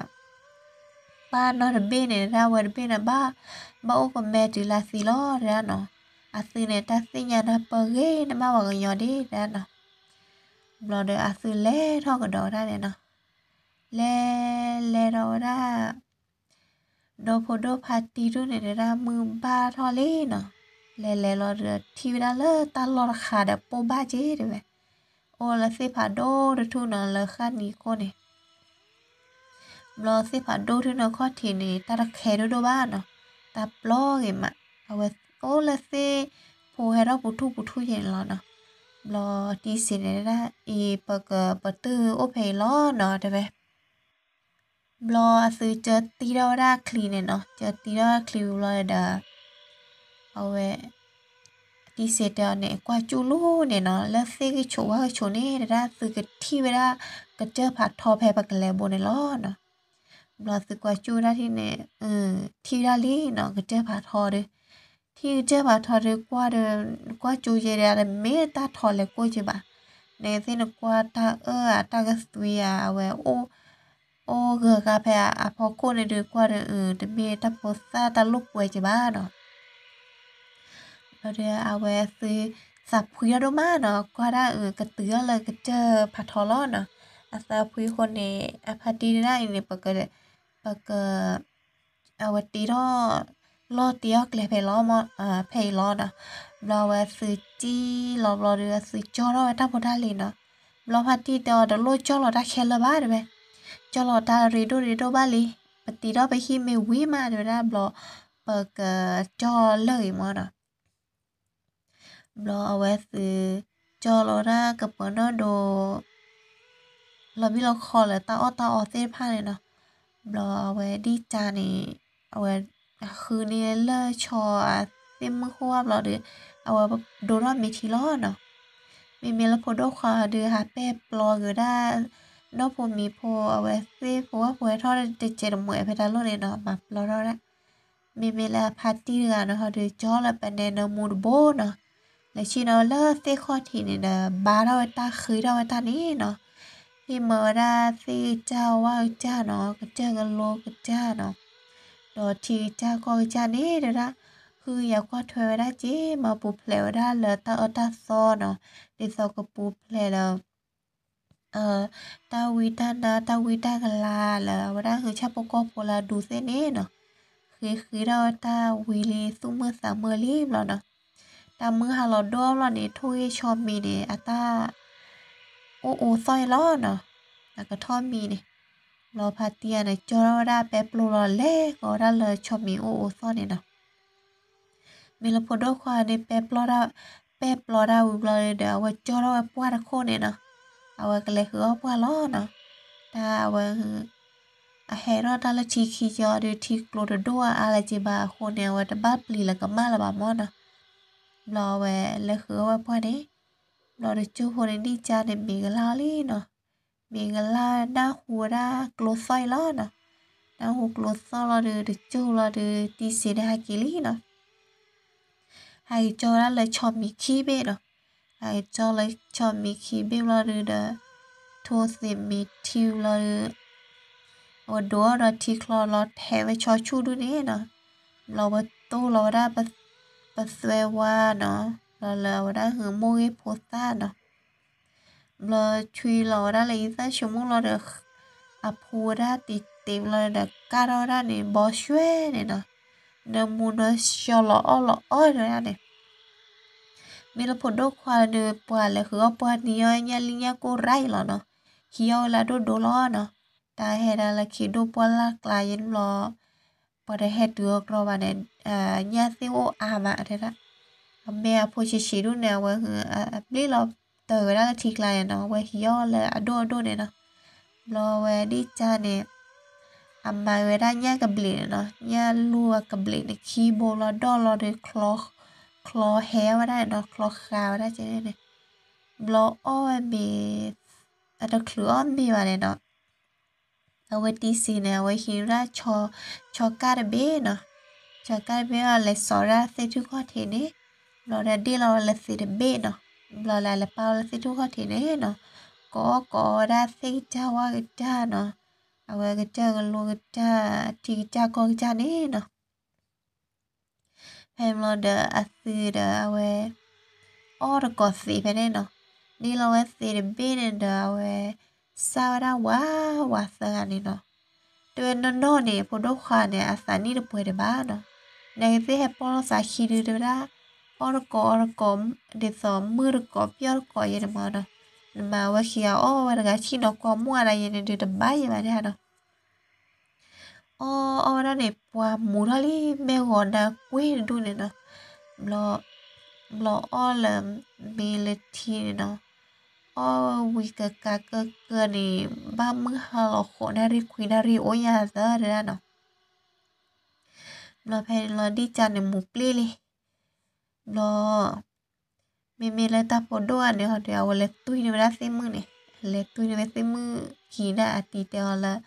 ပၢ်နီၢ်တဘ့ၣ်န့ၣ်တဲဒၣ် ဝဲတဘ့ၣ်န့ၣ် ဘၣ် ဘၣ်အိၣ်ကမဲတုၤလၢအသံလီၤတဲဒၣ်နီၤ, အသုန့ၣ် တၢ်သ့ၣ်ညါနၢ်ပၢၢ်ဂ့ၤ နဘၣ်ပှၤကညီဒ်တဲဒၣ်နီၤ, ဘျီဒီးအသုလဲၤထီၣ်ကဒီးဝဲဒၣ်န့ၣ်နီၤ, လဲၤ လဲၤထီၣ်ဝဲဒၣ် ဒီဖိဒိၣ်ဖါတံၢ်ဒိၣ်န့ၣ် တဲဒၣ်မုၢ်ဘၣ်ထီၣ်လံနီၤ, လဲၤလဲၤလီၤဒီးထံၣ်ဝဲဒၣ်လၢတၢ်လီၢ်တခါဒီးပိၢ်ဘၣ်က့ၤတဲဝဲ, အိၣ်လၢသ့ၣ်ဖးဒိၣ်တထူၣ်နီၤ လၢဃၣ်နံၤခိၣ်န့ၣ်, ဘျီသ့ၣ်ဖးဒိၣ်ထူၣ်နီၤခီၣ်ထံးန့ၣ် တၢ်တခဲဒိၣ်ဒိၣ်ဘၣ်နီၤ, တၢ်ပျီဂ့ၤမး, အဝဲအိၣ်လၢသ့ၣ်ဖိဟဲထီၣ်ပူၤထူၣ်ပူၤထူၣ်ယဲၢ်န့ၣ်လီၤနီၤ, ဘျီတံၢ်စ့န့ၣ်ဒၣ် အံၤ ပကပတုာ်အိၣ်ဖဲအံၤလီၤနီၤတဲဝဲ ဘျီအသုကၢတံထီၣ်ဝဲဒၣ်အချံန့ၣ်နီၤ, ကၢတံထီၣ်အချံဝံၤဘျီဒီး အဝဲ တံၢ်စ့တဲအီၤန့ၣ် ကွၢ်ကၠူၣ်လူၤန့ၣ်နီၤ, လၢသ့ၣ်ကဆိးဝၣ်ကဆိးန့ၣ် တဲဒၣ်သုကထံၣ်ဝဲဒၣ် ကစၢၢ်ဖးထီဖဲပကလဲၤဘိန့ၣ်လီၤနီၤ, ဘျီသုကွၢ်ကၠူၣ်ဝဲဒၣ်ထံၣ်န့ၣ် ထံၣ်ဝဲဒၣ်လံနီၤ ကစၢၢ်ဖးထီဒီး, ထံၣ်ကစၢၢ်ဖးထီဒီးကွၢ်ဒီး ကွၢ်ကၠိယဲဒၣ် တမ့ၢ်တၢ်ထီလဲၤကိၢ်က့ၤဘၣ်, နသ့ၣ်နကွၢ်တၢ်အၢၣ်အတၢ်ကသွံဧါ အဝဲ အိၣ်ဂၢၤဂၤဖဲအဖီခိၣ်န့ၣ်ဒုးကွၢ်ဒီး တမ့ၢ်တၢ်ဖိသၣ်တၢ်လိာ်ကွဲက့ၤဘၣ်နီၤ ဘျီဒီးအဝဲသုသးဖှံထီၣ်ဒိၣ်မးနီၤ, ကွၢ်ဒၣ်အကတုၤထီၣ်လၢကစၢၢ်ဖးထီလီၤနီၤ, အသးဖှံအဃိန့ၣ် အဖါတံၢ်ဒၣ်အံၤန့ၣ် ပက ပက အဝဲတ့ထီၣ် လီၢ်တ့ထီၣ်ကျဲဖဲအံၤလီၤ, ဖဲအံၤလီၤနီၤ, ဘျီအဝဲသုစံၣ်လီၤဘျီဒီး အသုကၠီထီၣ်ဝဲတၢ်ဖိတၢ်လံၤနီၤ, ဘျီဖါတံၢ်တဲအီၤ တလိၣ်ကၠီလီၤတၢ်ခဲလၢာ်ဘၣ်တဲဝဲ, ကၠီလီၤတၢ်ရ့ဒိၣ်ရ့ဒိၣ်ဘၣ်လံ, ပတ့ထီၣ်ပဟံၣ်မ့ၢ်ဝံၤမးတဲဝဲဒၣ် ဘျီ ပကကၠီလၢာ်ဂ့ၤမးနီၤ ဘျီအဝဲသု ကၠီလီၤဒၣ်ကပၢၤနီၣ်ဒိး လီၤဘံၣ်လီၤခီလၢတၢ်အီၣ်တၢ်အီသ့ၣ်တဖၣ်န့ၣ်နီၤ, ဘျီအဝဲဒံၣ်ကၢန့ၣ် အဝဲ အဃုန့ၢ်လၢဆီအသ့ၣ်မုၢ်ဃိၣ်ဘျီဒီး အဝဲဒိးထီၣ်မ့ၤထံလီၤနီၤ, မ့မ့ၢ်လၢဖိဒိၣ်ခွါဒီးဟးပဲၢ်ပျီက့ၤဝဲဒၣ် နီၢ်ဖိမံၤဖိ အဝဲသ့ၣ်ဖိဝၣ်ဖိဟဲထီၣ်တစဲးတမှဲးဖဲတၢ်လီၢ်န့ၣ်နီၤ မၤပျီထီၣ်ဝဲဒၣ် မ့မ့ၢ်လၢအဖါတံၢ်တဂၤန့ၣ်ဟီဒီး ကၠီလၢပနဲနၢမူတဘိနီၤ, လဲၤဆ့ၣ်နီၤလၢသ့ၣ်ခီၣ်ထံးန့ၣ်ဒီး ဘါထီၣ်ဝဲတၢ်ဃ့ထီၣ်ဝဲတၢ်န့ၣ်နီၤ, ဟ့ၣ်မၤဝဲဒၣ်သ့ၣ်ကစၢ်ဝၣ်ကစၢ်နီၤ, ကစၢၢ်ကလိကစၢ်နီၤ, ဒီးထံကစၢ်ကီၢ်ကစၢ်န့ၣ် တဲဝဲဒၣ်, ဃုယၤကွၢ်ထွဲဝဲဒၣ်က့ၤ မၤပူၤဖျဲးဝဲဒၣ်လၢတၢ်အၢတၢ်သီနီၤ, ဒ်သိးကပူၤဖျဲးလၢ တၢ်ဝံတၢ်နါ တၢ်ဝံတၢ်ကလၤလၢ အဝဲဒၣ်ဟုးဆၣ်ဖိကီၢ်ဖိလၢအဒူသ့ၣ်န့ၣ်နီၤ, ဃ့ဃ့ထီၣ်ဝဲတၢ်ဝံလံ သူၣ်မုာ်သးမုာ်လံဘျီနီၤ, တၢ်မုၢ်ဟါလီၤဒိၣ်ဘျီန့ၣ် ထိၣ်ဂ့ၢ်ဆီမံၤန့ၣ် အတၢ်အိၣ်အိးသီၣ်အံၤလီၤနီၤ, အကထီၣ်မံၤန့ၣ်, ဘျီဖါတံၢ်ဂၤန့ၣ် ကၠီထီၣ်ဝဲဒၣ်ပဲပျိလီၤ လဲၤကိးဝဲဒၣ်လၢဆီမံၤအိၣ်အိးသီၣ်န့ၣ်နီၤ. မ့ၢ်လၢဖိဒိၣ်ခွါန့ၣ် ပဲပျိတၢ်, ပဲပျိတၢ်ဝံၤဘျီဒီး အဝဲကၠီထီၣ်ဝဲပှၢ်တခိၣ်န့ၣ်နီၤ, အဝဲကလဲၤဃုအီၣ်ပှၢ်လီၤနီၤ, တၢ်အဝဲ အဟဲထီၣ်တၢ်လၢထံခံကၠီဒီး ထံကျိတဒိၣ်အါအါလၢၤက့ဘၣ်အဃိန့ၣ် အဝဲတဘၣ်ပျံၤလၢကမၣ်လၢၤဘၣ်မၢ်နီၤ. ဘျီအဝဲလဲၤဃုအီၣ်ဝဲပှၢ်န့ၣ်, ဘျီတကၠိဖိန့ၣ် ဒ်ကၢ်န့ၣ် မ့ၢ်ကလါအီၤလံနီၤ, မ့ၢ်ကလါနၢ်ဟူဝဲဒၣ်ကျိသီၣ်အံၤလီၤနီၤ, နၢ်ဟူကျိသီၣ်လီၤဒီး တကၠိလီၤဒီး တံစ့န့ၣ်ဟဲက့ၤလံနီၤ. ဟဲက့ၤကၠီဝဲဒၣ်လၢဆီမံၤခံဘ့ၣ်နီၤ, ဟဲက့ၤကၠီလၢဆီမံၤခံဘ့ၣ်ဘျီဒီး ထိၣ်သ့ၣ်မံၤထံဘျီဒီး အဝဲဒိးအီၣ်ဒီးထံချီလီၤ ထဲးဝဲဆီဆူၣ်ဒုန့ၣ်နီၤ, ဘျီဝဲတိၢ်လီၤဝဲဒၣ် ပသွဲဝါနီၤ, ဘျီလၢအဝဲဒၣ်ဟူမိၢ်ဂ့ၢ်ဖိသၣ်နီၤ, ဘျီဆွံလီၤဝဲဒၣ်လၢအံသၣ်ဆိကမိၣ်လီၤဒီး အဖူဝဲဒၣ်တံတံဘျီဒီး ကၢ်ထီၣ်ဝဲဒၣ်န့ၣ် ဘီဆွဲန့ၣ်နီၤ, နၢမူနၢဆှီလီၤအီၣ်လီၤအီၣ်ဝဲဒၣ်န့ၣ် မ့ၢ်လၢဖိဒိၣ်ခွါဒီး ပှၤလဲၤဃုအီၣ်ပှၢ်နံၤအီၣ်ညၣ်လံၣ်ညၣ်ကိၢ်ရၢ်အံၤလီၤနီၤ, ဟံးအီၣ်ဝဲလၢအဒိၣ်ဒိၣ်လီၤနီၤ, တၢ်ဟဲဒၣ်လၢခံဒိၣ်ပှၢ်လၢ်ကျါယဲန့ၣ်ဘျီ ပှၤတဟဲတုၤအီၤကြီဘၣ်န့ၣ်, ညၣ်သ့ၣ်အိၣ်အါမးတဲဒၣ်, အမ့ၢ်အဖိဆံးဆံးဒူၣ်န့ၣ် အဝဲအဘျ့ၣ်လီၤတၢၤဝဲဒၣ်လၢထံကျါန့ၣ်နီၤ, အဝဲဟံးအီၣ်လၢအဒိၣ်အဒိၣ်န့ၣ်နီၤ, ဘျီဝဲဒ်ကၢ်န့ၣ် အမၤဝဲဒၣ်ညၣ်ကဘျံးန့ၣ်နီၤ, ညၣ်လူၢ်အကဘျံးန့ၣ် ခံဘိလီၤဒီၣ်လီၤဒီး ချီဟဲဝဲဒၣ်န့ၣ်နီၤ, ချီဃာ်ဝဲဒၣ်ကဲန့ၣ်န့ၣ်, ဘျီအီၣ်ဝဲမ့ၤ အတချုးအီၣ်မ့ၤဘၣ်န့ၣ်နီၤ, အဝဲတံစ့န့ၣ် အဝဲဟံးဝဲဒၣ် ဆီကၢ်တဘ့ၣ်နီၤ, ဆီကၢ်တဘ့ၣ်အီၤ လဲၤစိာ်ဝဲဒၣ်သ့ၣ်ထူၣ်ခီၣ်ထံးန့ၣ်, ဘျီဒီးဒ့ၣ်လီၤဝဲလၢသ့းတဘ့ၣ်နီၤ, ဘျီလၢအလဲၤပာ်ဝဲလၢသ့ၣ်ထူၣ်ခီၣ်ထံးန့ၣ်နီၤ, ကိးအီၣ်ကိးအီဝဲဒၣ်သ့ၣ်ကစၢ်ဝၣ်ကစၢ်နီၤ, အဝဲကစၢၢ်ကလိကစၢ် ထံကစၢ်ကီၢ်ကစၢ်န့ၣ်နီၤ ဖဲန့ၣ်ဘျီဒီးအသုဒီးအဝဲ အီၣ်တကိးသ့းဖဲန့ၣ်နီၤ, ဒ့ၣ်လီၤဝဲသ့းတဘ့ၣ်န့ၣ်ဒီးအဝဲ စၢ်ဝဲဒၣ်ဝးဝးသၢဂၤန့ၣ်နီၤ, တဲဝဲနီၢ်နီၢ်န့ၣ် ဖိဒိၣ်ခွါန့ၣ် အသးနံၣ်တပှဲၤဒံးဘၣ်နီၤ, နကသ့ၣ်ဟဲပီၢ်လိာ်သးခံဒုတဲဝဲဒၣ်, အီၣ်တကိးအီတကိး, ဒ်သိးမုၢ်တကိးပျီၢ်တကိးယဲန့ၣ်မၢ်နီၤ, နမၤဝဲခံဂၤအီၣ်ဝဲတဂၤဆံၣ်နီၤ ကိးမူၣ်အါဒၣ်ယဲန့ၣ်ဒုးတဘၣ်ယဲဘၣ်ဒၣ်နီၤ အီၣ်အီၣ်ဝဲဒၣ်န့ၣ် ပှၤမူၤထီၣ်လံ မ့ၢ်ဂီၤနၤကွ့ၢ်တဒူၣ်န့ၣ်နီၤ, ဘျီ, ဘျီအီၣ်လၢမ့ၤလၢထံန့ၣ်နီၤ, အီၣ်ဝံၤကကးကၢကၢန့ၣ် ဘၣ်မုၢ်ဟါလီၤဃိးနၣ်ရံၣ်ခွံနၣ်ရံၣ်အိၣ်ညါသၢတဲဒၣ်နီၤ, ဘျီဖဲန့ၣ်လီၤဒ်ကၢ်န့ၣ်မူၤပျ့ၢ်လံ, ဘျီ မ့မ့ၢ်လၢတၢ်ဖိဒိၣ်ဂၤန့ၣ်ဟီဒီး အဝဲလဲၤတွံၢ်န့ၢ်ဝဲဒၣ်သ့ၣ်မုၣ်န့ၣ်, လဲၤတွံၢ်န့ၢ်ဝဲသ့ၣ်မုၣ်ခံန့ၣ် အတံၤတဲအီၤလၢ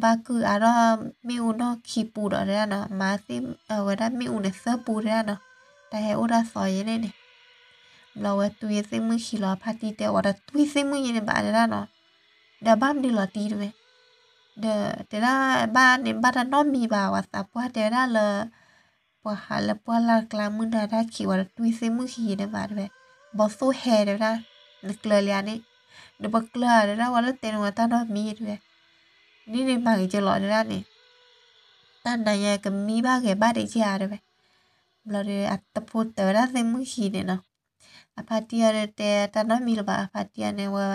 ဘၣ်ကုၢ်အါထီၣ်မ့ၣ်အူနီၢ်ခံပူၤဒီးတဲဒၣ်နီၤ, မၤသ့ၣ်အဝဲဒၣ်မ့ၣ်အူန့ၣ်သၢပူၤတဲဒၣ်နီၤ, တၢ်ဟဲအိၣ်တၢ်သီယဲန့ၣ်န့ၣ်, ဘျီဝဲတွံၢ်သ့ၣ်မုၣ်ခံလီၤ အဖါတံၢ်တဲအီၤတတွံၢ်သ့ၣ်မုၣ်ယဲန့ၣ်ဘၣ်တဲဒၣ်နီၤ, ဒီးဘၣ်မနုၤလီၤတံၢ်တဝဲ ဒီးတဲဒၣ်ဘၣ်န့ၣ် ဘၣ်တၢ်နီတမံၤဘၣ် ပှၤသးပှၢ်တဲဝဲဒၣ်လၢ ပှၤဟးလၢပှၢ်လၢ်ကျါမုၢ်နၤတၢ်ခံး ပှၤတတွံၢ်သ့ၣ်မုၣ်ခံယဲန့ၣ်ဘၣ်တဲဝဲ, ဘီသိၣ်ဟဲတဲဝဲဒၣ်, နကျၢၤလံဧါန့ၣ်, ဒီးပကျၢၤတဲဝဲဒၣ် ပှၤလၢတဲန့ၣ်ဝဲတၢ်နီတမံၤတဲဝဲ, န့ၣ်န့ၣ်မၤဂ့ၤကလီၤတဲဒၣ်န့ၣ်, တၢ်နၤညါကမံဘၣ်ဂဲၤဘၣ်ဒံးကဧါတဲဝဲ, ဘျီဒီး အတဖိတၢၤဝဲဒၣ်သ့ၣ်မုၣ်ခံန့ၣ်နီၤ အဖါတံၢ်အီၤဒီးတဲတၢ်နီတမံၤလၢၤဘၣ် အဖါတံၢ်အီၤန့ၣ်ဝဲ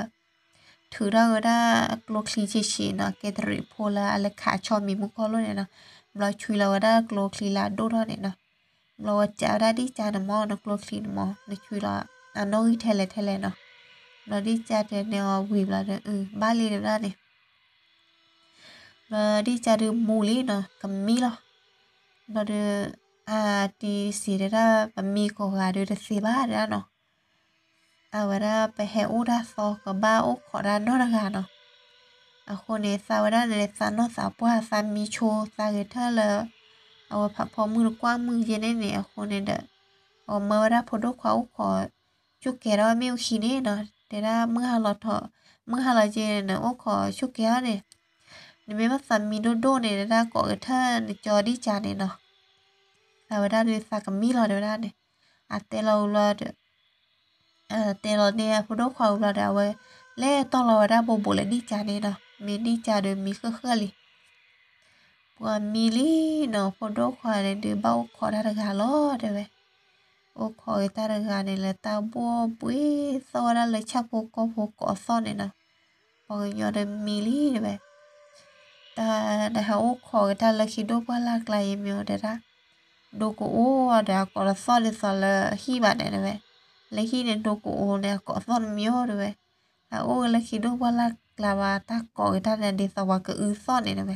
ထုးထီၣ်ဝဲဒၣ်ကျိချံဆံးဆံးနီၤ ကဲတရံးဖိလၢအလဲၤခးဆီမံၤမူကီၢ်လိၣ်န့ၣ်နီၤ, ဘျီဆွံလီၤဝဲဒၣ်ကျိချံလၢအဒိၣ်ထီၣ်န့ၣ်နီၤ, ဘျီဝဲကးဝဲဒၣ်ဒ်ကၢ်န့ၣ်မၢ် နကျိချံန့ၣ်မၢ် နဆွံလီၤ အနီၣ်ဂံၢ်ထဲလဲၣ်ထဲလဲၣ်နီၤ, ဘျီဒ်ကၢ်တဲန့ၢ်အီၤဝံၤဘျီဒီး အဘၣ်လံတဲဝဲဒၣ်န့ၣ် ဘျီဒ်ကၢ်ဒုးမူလံနီၤ ကမံလီၤ, ဘျီဒီး အတံၤစံးတဲဒၣ် ပမံကိးဂၤဒုးတသ့ဘၣ်တဲဒၣ်နီၤ, အဝဲဒၣ်ပဟဲအိၣ်တၢ်သီကဘၣ်အိၣ်ခိးတၢ်နီတဂၤနီၤ, အဃိန့ၣ် သးဝဲဒၣ်န့ၣ် သးနီၢ်သးပှၢ်သးမံဆိ သးဂဲၤထၢၣ်လၢ အဝဲဖးဖီမုၢ်တကွၢ်မုၢ်ယဲန့ၣ်န့ၣ် အဃိန့ၣ်ဒီး အဝဲမၢဝဲဒၣ်ဖိဒိၣ်ခွါအိၣ်ခိး ကၠိကဲထီၣ်မ့ၣ်အူခံန့ၣ်နီၤ တဲဒၣ်မုၢ်ဟါလီၤထီၣ် မုၢ်ဟါလီၤက့ၤန့ၣ် နအိၣ်ခိးဆူၣ်ကဲၤအီၤန့ၣ်, နမ့ၢ်ဘၣ်သးမံဒိၣ်ဒိၣ်န့ၣ် တၢ်ကိးကထၢၣ်နကၠီဒံၣ်ကၢန့ၣ်နီၤ. အဝဲဒၣ်ဒုးသးကမံလီၤတဲဝဲဒၣ်န့ၣ်, အတဲလီၤဝံၤဘျီဒီး တဲလီၤန့ၢ်အဖိဒိၣ်ခွါဝံၤဘျီဒီး အဝဲလဲၤတီၢ်လီၤဝဲဒၣ်ဘိးဘိးလၢဒံၣ်ကၢန့ၣ်နီၤ. မ့ၢ်ဒံၣ်ကၢဒီးမံဃၣ်ဃၣ်လံ. ပှၤမံလံနီၤ, ဖိဒိၣ်ခွါန့ၣ်ဒုးဘၣ်အိၣ်ခိးတၢ်တဂၤလီၤတဲဝဲ. အိၣ်ခိးက့ၤတၢ်တဂၤန့ၣ် လၢတၢ်ဘှီၣ်ဘှံး သီၣ်ဝဲဒၣ်လၢဆၣ်ဖိကီၢ်ဖိကိးသီၣ်န့ၣ်နီၤ. ပှၤကညီဒီးမံလံတဲဝဲ. တၢ်နဟဲအိၣ်ခိးက့ၤတၢ်လၢခံဒိၣ်ပှၢ်လၢ်ကျါ ယမ့ၢ်ဝဲတဲဒၣ်, ဒိကအိၣ်ဒီးအကိးတသီၣ်ဒ်သိးလၢဟံၣ်ဘၣ်န့ၣ်တဲဝဲ. လၢဟံၣ်န့ၣ်ဒိကအိၣ်န့ၣ် အကိးသီၣ်တမံၤအိၣ်တဲဝဲ. အအိၣ်လၢခံဒိၣ်ပှၢ်လၢ်ကျါဘၣ် တၢ်ကိးက့ၤတၢ်န့ၣ် ဒ်သိးပှၤကအုသီၣ်န့ၣ်တဲဝဲ.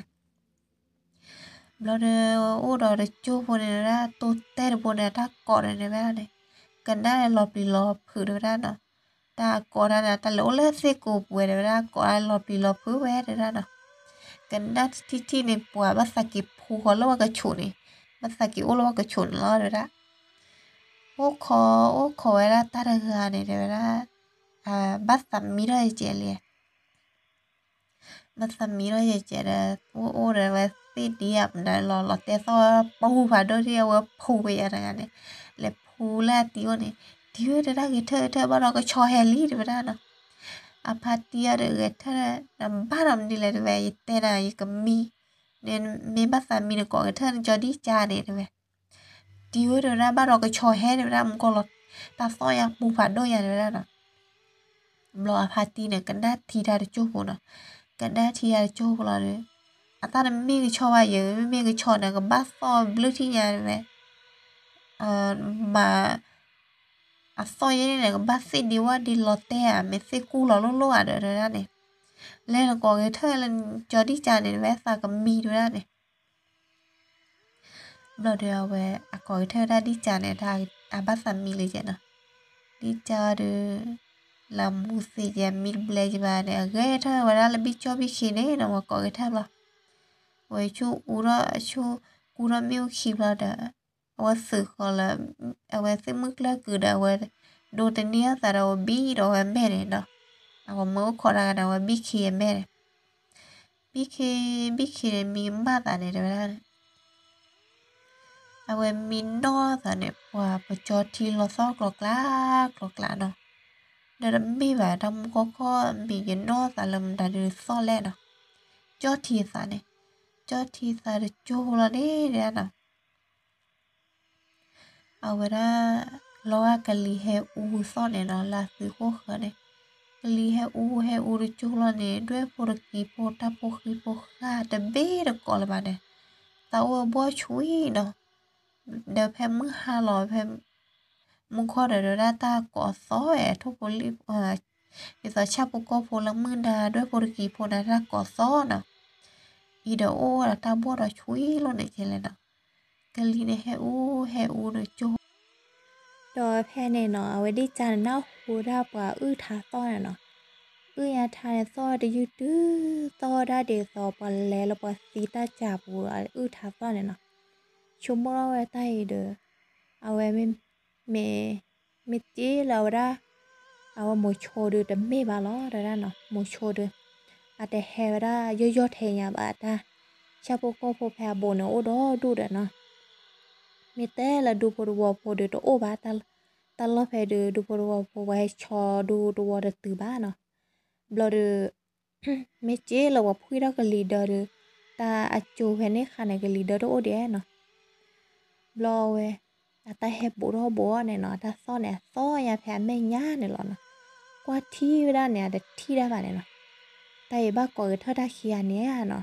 ဘျီဒီး အိၣ်ဒီးတကၠိဖိန့ၣ်ဒၣ် တိတဲတဘိန့ၣ် တၢ်ကိးန့ၣ်တဲဝဲဒၣ်န့ၣ်, ကနၣ်လီၤပျံၤလီၤဖုးတဲဝဲဒၣ်နီၤ. တၢ်ကိးတၢ်န့ၣ် တၢ်လဲၤအိၣ်လၢသ့ၣ်ကိးပှဲၤတဲဝဲဒၣ် ကိးတၢ်လီၤပျံၤလီၤဖုးဝဲတဲဒၣ်နီၤ. ကနၣ်ထံထံန့ၣ် ပှၤဘၣ်သးက့ၤဖူဃီၤလၢဝဲကဆိးန့ၣ်, ဘၣ်သးက့ၤအိၣ်လၢဝဲကဆိးန့ၣ်လီၤတဲဝဲဒၣ်. အိၣ်ခိး အိၣ်ခိးဝဲဒၣ်တၢ်တဂၤန့ၣ်တဲဝဲဒၣ်, ဘၣ်သးမံထီၣ်ယကဲးလံ ဘၣ်သးမံထီၣ်ယကဲးဒီး အိၣ်အိၣ်ဒီးဝဲသ့ၣ်ဒံးဧါမနုၤလီၤ လီၤတဲသီၣ်ပူၤဖးဒိၣ်ဒံး အဝဲဖူးဝဲယၤတဂၤန့ၣ်, လဲၤဖူးလၢအတံၤအိၣ်န့ၣ်, တံၤဧၢတဲဒၣ် ဂဲၤထၢၣ်ဂဲၤထၢၣ် ဘၣ်ဒီးကဆီဟဲလံတဲဝဲဒၣ်နီၤ. အဖါတံၢ်အီၤဒီး ဂဲၤထၢၣ် နဘၣ်ဒီးမနုၤလဲၣ်တဲဝဲ ယတဲနၤ ယကမံ, နမ့ၢ်ဘၣ်သးမံနကိးဂဲၤထၢၣ်နကၠီဒံၣ်ကၢန့ၣ်တဲဝဲ. တံၤဧၢတဲဝဲဒၣ် ဘၣ်ဒီးကဆီဟဲတဲဝဲဒၣ် မူကီၢ်လီၤ, တၢ်သီၣ်ညါပူၤဖးဒိၣ်ညါတဲဝဲဒၣ်နီၤ. ဘျီအဖါတံၢ်န့ၣ် ကနၣ်ထံတၢ်တကၠိၢ်ဖိနီၤ, ကနၣ်ထံတၢ်တကၠိၢ်ဖိလီၤဒီး, အတၢ်တမ့ၢ်ကဆီဘၣ်ယဲၤ, မ့မ့ၢ်ကဆီန့ၣ် ကဘၣ်သီၣ်ဘျုးထံၣ်ညါတဲဝဲ, မၤ အသီၣ်ယဲန့ၣ် ကဘၣ်သ့ၣ်ဒံးဝဲဒ်လီၤတဲာ်ဧါ မ့ၢ်သ့ၣ်ကူၣ်လီၤလိၣ်လိၣ်ဧါဒီးတဲဝဲဒၣ်န့ၣ်, လဲၤနကိးဂဲၤထၢၣ်လၢနကၠီဒံၣ်ကၢန့ၣ်တဲဝဲ သးကမံတဲဝဲဒၣ်န့ၣ်. ဘျီဒီးအဝဲ အကိးဂဲၤထၢၣ်ဝဲဒၣ်ဒံၣ်ကၢန့ၣ် အဘၣ်သးမံလၢယဲနီၤ, ဒံၣ်ကၢဒီး လၢမူသ့ၣ်ယဲ မံတဘျဲယဘၣ်န့ၣ် အဂဲၤထၢၣ်ဝဲဒၣ်လၢဘံၣ်ကၠီဘံၣ်ခံန့ၣ်နီၤ ဝဲကိးဂဲၤထၢၣ်ဘျီ, ဝဲဆိကူထီၣ် ဆိကူထီၣ်မ့ၣ်အူခံဘျီဒီး အဝဲသုးဃီၤလၢ အဝဲသ့ၣ်မုၢ်ကျၢၢ်ကုာ်ဒီး အဝဲဒိတန့ၢ်အသးဒီး အဝဲဘံၣ်ဒီးဝဲမဲာ်န့ၣ်နီၤ, အဝဲမ့ၢ်အိၣ်ခိးတၢ်ဂၤန့ၣ် အဝဲဘံၣ်ခံအမဲာ်န့ၣ်, ဘံၣ်ခံ ဘံၣ်ခံန့ၣ် မံကမၣ်သးန့ၣ်တဲဝဲဒၣ်န့ၣ် အဝဲမံနီၢ်သးန့ၣ် ပှၤပကၠီထံလီၤသီၣ်ကျိၤကျါ ကျိၤကျါနီၤ, ဒီးတမ့ၢ်ဘၣ် တၢ်မူကီၢ်ခီၣ်မ့ၢ်ယနီၢ်သးလၢမတၤဒုးသီၣ်လဲၣ်နီၤ, ကၠီထံသးန့ၣ်, ကၠီထံသးတကၠိၢ်ဖိလီၤန့ၣ်တဲဒၣ်နီၤ အဝဲဒၣ် လီၤဂာ်ကလံၤဟဲအူသီၣ်န့ၣ်နီၤ လၢအသုးခိၣ်ဃၢၤန့ၣ်, ကလံၤဟဲအူဟဲအူတကၠိၢ်လီၤန့ၣ် ဒွဲၣ်ဖိတကံၤဖိ တၢ်ဖိဃံဖိဃာ်တဘ့ၣ်တကိးလၢၤဘၣ်န့ၣ်, သးအိၣ်ဝဲဘှီၣ်ဆူၣ်နီၤ, ဒီးဖဲမုၢ်ဟါလီၤ ဖဲ မူခီၣ်ဒီး ဒဝဲဒၣ်တၢ်ကိးသီၣ်ဝဲ ထိၣ်ဖိလံၣ် ဒ်သိးဆၣ်ဖိကီၢ်ဖိလၢမုၢ်နၤ ဒွဲၣ်ဖိတကံၤဖိန့ၣ် တၢ်ကိးသီၣ်နီၤ, အံၤဒီးအိၣ်ဒီးတၢ်ဘှီၣ်ဒီးဆူၣ်လီၤန့ၣ်ကဲလဲၣ်နီၤ, ကလံၤန့ၣ်ဟဲအူဟဲအူန့ၣ်ကၠိၢ် ဒီးဖဲန့ၣ်နီၤ အဝဲဒံၣ်ကၢန့ၣ် နၢ်ဟူဒၣ်ပှၤအုၣ်ထါသီၣ်န့ၣ်နီၤ, အုၣ်ညါထါန့ၣ်သီၣ်တယုၢ်တုၤ သီၣ်ဒၣ်ဒ်သိးပှၤလဲၤလၢပှၤသံတၢ်ကၢပူၤ အုၣ်ထါသီၣ်န့ၣ်နီၤ, ဆိကမိၣ်ထီၣ်ဝဲတၢ်အံၤဒီး အဝဲ မ့ၢ် မ့ၢ်စ့လၢအဝဲဒၣ် အဝဲမိၤဆိဒုးတမ့ၢ်ဘၣ်လီၤ တဲဝဲဒၣ်နီၤ, မိၤဆိဒုး အတဟဲဝဲဒၣ်ယီၢ်ယီၢ်ထဲညါဘၣ်တၢ်, ဆၣ်ဖိကီၢ်ဖိဖဲအဘူးန့ၣ် အိၣ်ဒီဒူၣ်ဒီးနီၤ, မ့ၢ်တဲလၢဒူဖိတဝီဖိဒုးတအိၣ်ဘၣ်, တၢ်လီၢ်ဖဲဒုး ဒူဖိတဝီဖိ ပှၤဟဲဆီဒူတဝီတတုၤဘၣ်နီၤ, ဘျီဒီး မ့ၢ်စ့လၢပှၤဖှံထီၣ်ကလံၤဒၢဒီး တၢ်အကၠိဖဲန့ၣ်ခါန့ၣ် ကလံၤဒၢတအိၣ်ဒံးနီၤ, ဘျီဝဲ အတၢ်ဟဲဘူးထီၣ်ဘူးအီၤန့ၣ်နီၤ အတၢ်သီၣ်န့ၣ် အသီၣ်ညါဖဲအမဲာ်ညါန့ၣ်လီၤနီၤ, ကွၢ်ထံၣ်ဝဲဒၣ်န့ၣ် အတထံၣ်ဒၣ်ဘၣ်န့ၣ်နီၤ, တၢ်အံၤဘၣ်ကိးဂဲၤထၢၣ်တၢ်ခံဂၤန့ၣ်ဧါနီၤ,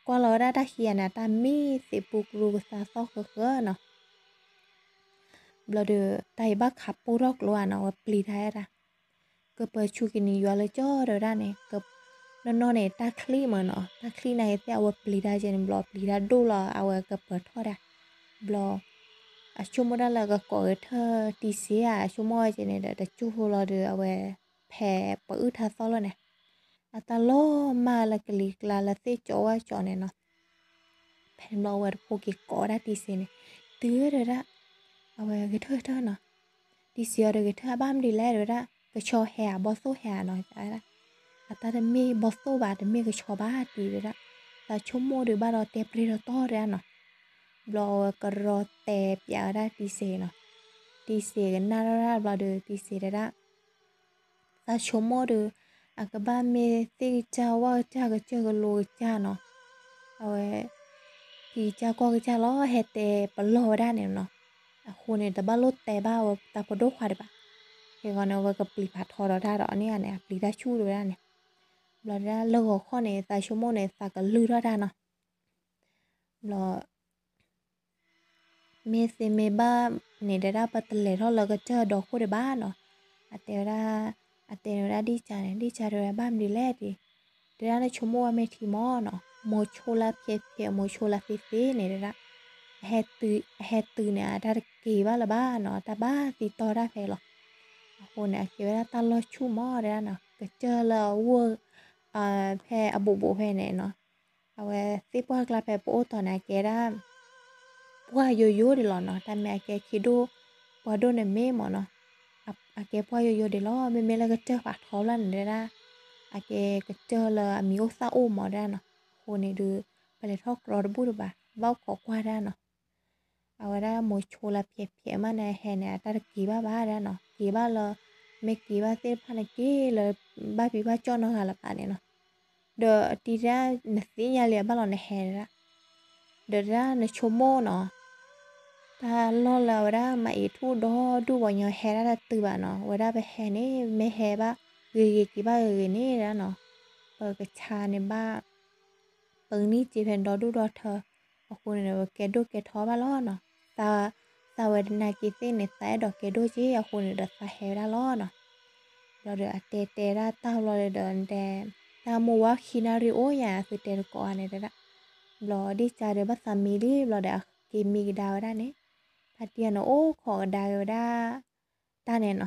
ကွၢ်လီၤဝဲဒၣ်တၢ်ခံဂၤန့ၣ် အတၢ်မံသံးပူကရူကသါသီၣ်ဃၢဃၢနီၤ, ဘျီဒီး တၢ်အံၤဘၣ်ခးပိၢ်ထီၣ်ကျိဧါနီၤ ဝဲပျံၤတၢ်ဝဲဒၣ် ကပၢၤဆူကနံၤယွၤလၢကၠီတဲဝဲဒၣ်န့ၣ်, နီၢ်နီၢ်န့ၣ် တၢ်ချံမ့ၢ်နီၤ တၢ်ချံန့ၣ်သ့ၣ် အဝဲပျံၤတၢ်ကဲန့ၣ် ဘျီပျံၤတၢ်ဒိၣ်လီၤ အဝဲကပၢၤထီၣ်ဒၣ်, ဘျီ အဆိကမိၣ်ဒၣ်လၢကကိးဂဲၤထၢၣ်တံၤစ့ဧါ အဆိကမိၣ်ဝဲကဲန့ၣ်ဒီး တကၠိၢ်ဖိလီၤဒီး အဝဲ ဖဲပှၤအုၣ်ထါသီၣ်လီၤန့ၣ်, အတၢ်လီၤမၢ်လၢကလံၤကျါလၢသ့ၣ်ကၠီဝၣ်ကၠီန့ၣ်နီၤ ဖဲန့ၣ်ဘျီအဝဲတဖိက့ၤကိးဝဲဒၣ်တံၤစ့န့ၣ်, တုၤဝဲဒၣ်, အဝဲဂဲၤထၢၣ်ဂဲၤထၢၣ်နီၤ, တံၤစ့အီၤဒီးဂဲၤထၢၣ်အဘၣ်မနုၤလဲၣ်တဲဝဲဒၣ်, ကဆီဟဲဧါ ဘီၣ်သိၣ်ဟဲဧါနီၤ တဲဝဲဒၣ်, အတၢ်တမ့ၢ်ဘီၣ်သိၣ်ဘၣ် တမ့ၢ်ကဆီဘၣ်တံၤတဲဒၣ်, သးဆိကမိၣ်ဒုးဘၣ်ဒီးတဲပြဲၢ်ဒီးတီတဲဒၣ်နီၤ. ဘျီအဝဲကရီတဲပၠးဝဲဒၣ်တံၤစ့ၤနီၤ, တံၤစ့ၤကနၣ်ထီၣ်ဒၣ်ဘျီဒီး တံၤစ့ၤတဲဒၣ် သးဆိကမိၣ်ဒီး အကဘၣ်မ့ၢ်သ့ၣ်ကစၢ်ဝၣ်ကစၢ်ကစၢၢ်ကလိကစၢ်နီၤ, အဝဲ ထံကစၢ်ကီၢ်ကစၢ်လီၤ ဟဲတဲပလီၢ်ဝဲဒၣ်န့ၣ်နီၤ. အဃိန့ၣ် တဘၣ်လိၣ်တဲဘၣ်ဝဲတၢ်ဖိဒိၣ်ခွါဒံးဘၣ်. ခဲဂီၤန့ၣ် အဝဲကပျံၤဖးထီဒီးတၢ်ဒီးန့ၣ်ဧါန့ၣ် အပျံၤတၢ်ဆူၣ်ဒံးဝဲဒၣ်န့ၣ်, ဘျီတဲဒၣ်လၢဂီၤခီန့ၣ် သးဆိကမိၣ်န့ၣ် သးကလုၢ်ထီၣ်တၢ်နီၤ. ဘျီ မ့ၢ်သ့မ့ၢ်ဘၣ်န့ၣ်တဲဒၣ် ပတလဲၤထီၣ်လၢကစၢၢ်ဒီခိၣ်ဒံးဘၣ်နီၤ. အတဲဝဲဒၣ်, အတဲန့ၣ်ဝဲဒၣ်ဒ်ကၢ်န့ၣ် ဒ်ကၢ်တဲဝဲဘၣ်မနုၤလဲၣ်ဒံး, တဲဒၣ်နဆိကမိၣ်ဝဲမ့ၢ်ထံမၢ်နီၤ, မိၤဆိလၢဖျဲးဖျဲး မိၤဆိလၢသ့သ့န့ၣ်တဲဒၣ်, အဟဲတုၤန့ၣ် အတၢ်တက့ၤဘၣ်လၢၤဘၣ်နီၤ, တၢ်ဘၣ်သံတီတၢ်ဖဲလီၤ. အဃိန့ၣ် အကဲဝဲဒၣ်တၢ်လီၢ်ဆူၣ်မၢ်တဲဒၣ်နီၤ, ကစၢၢ်လၢအဝိၢ် ဖဲအဘူးဘူးဖဲန့ၣ်နီၤ, အဝဲသ့ၣ်ပှၢ်ကျါဖဲပအိၣ်တီၤန့ၣ် အကဲဒၣ် ပှၢ်ယိယိဒံးလီၤနီၤ, တၢ်မ့ၢ်အကဲခံဒိၣ် ပှၢ်ဒိၣ်န့ၣ်မ့ၢ်မၢ်နီၤ, အကဲပှၢ်ယိယိဒံးလီၤ. မ့မ့ၢ်လၢကစၢၢ်ဖးထီဖျၢၣ်န့ၣ်တဲဒၣ်, အကဲကစၢၢ်လၢအမံၤအိၣ်သၣ်အိၣ်မၢ်တဲဒၣ်နီၤ. အဃိန့ၣ်ဒုး ပလဲၤထီၣ်ကြီတဘူၣ်ဒံးဘၣ်, ဘၣ်အိၣ်ခိးကွၢ်တဲဒၣ်နီၤ. အဝဲဒၣ်မိၤဆိလၢဖျဲးဖျဲးမးန့ၣ် ဟဲန့ၣ် အတၢ်တက့ၤဘၣ်ဘၣ်တဲဒၣ်နီၤ, က့ၤဘၣ်လၢ မ့ၢ်က့ၤဘၣ်သ့ၣ်တဖၣ်န့ၣ် က့ၤလၢ ဘၣ်ဖံးဘၣ်ကၠီၣ်နီတဂၤလၢၤဘၣ်န့ၣ်နီၤ. ဒီးတံၤတဲဒၣ် နသ့ၣ်ညါလံအဘၣ်လီၤနဟဲတဲဒၣ်, ဒီးတဲဒၣ်နဆိကမိၣ်နီၤ, တၢ်လီၢ်လၢအဝဲဒၣ်မၤအံၤထူၣ်ဒီဒူၣ်ပှၤညီဟဲဒၣ်တတုၤဘၣ်နီၤ, ဝဲဒၣ်ပဟဲန့ၣ် မ့ၢ်ဟဲဘၣ်ဂ့ၤဂ့ၤက့ၤဘၣ်ဂ့ၤဂ့ၤန့ၣ်တဲဒၣ်နီၤ, ပကဆါန့ၣ်ဘၣ် ပကနံၣ်စ့ဖဲဒီဒူၣ်ဒီထၢ, အဃိန့ၣ်ဒီး ပကဲဒိၣ်ကဲထီဘၣ်လီၤနီၤ. သးဝဲတနာ်က့ၤသ့ၣ်န့ၣ် သးအဲၣ်ဒိးကဲဒိၣ်က့ၤ အဃိန့ၣ်ဒီးသးဟဲဝဲဒၣ်လီၤနီၤ. ဘျီဒီးအတဲတဲဒၣ်တၢ်ဘျီဒီး တဲ တၢ်မိၢ်ဝါခံနၣ်ရံၣ်အိၣ်ယၤ သုတဲတကိးဧါန့ၣ်တဲဒၣ်, ဘျီဒ်ကၢ်ဒီးဘၣ်သးမံလံ ဘျီဒီးအက့ၤမံကဒါဝဲဒၣ်န့ၣ်, ဖါတံၢ်န့ၣ် အိၣ်ခိးကဒါက့ၤဝဲဒၣ် တၢ်န့ၣ်နီၤ.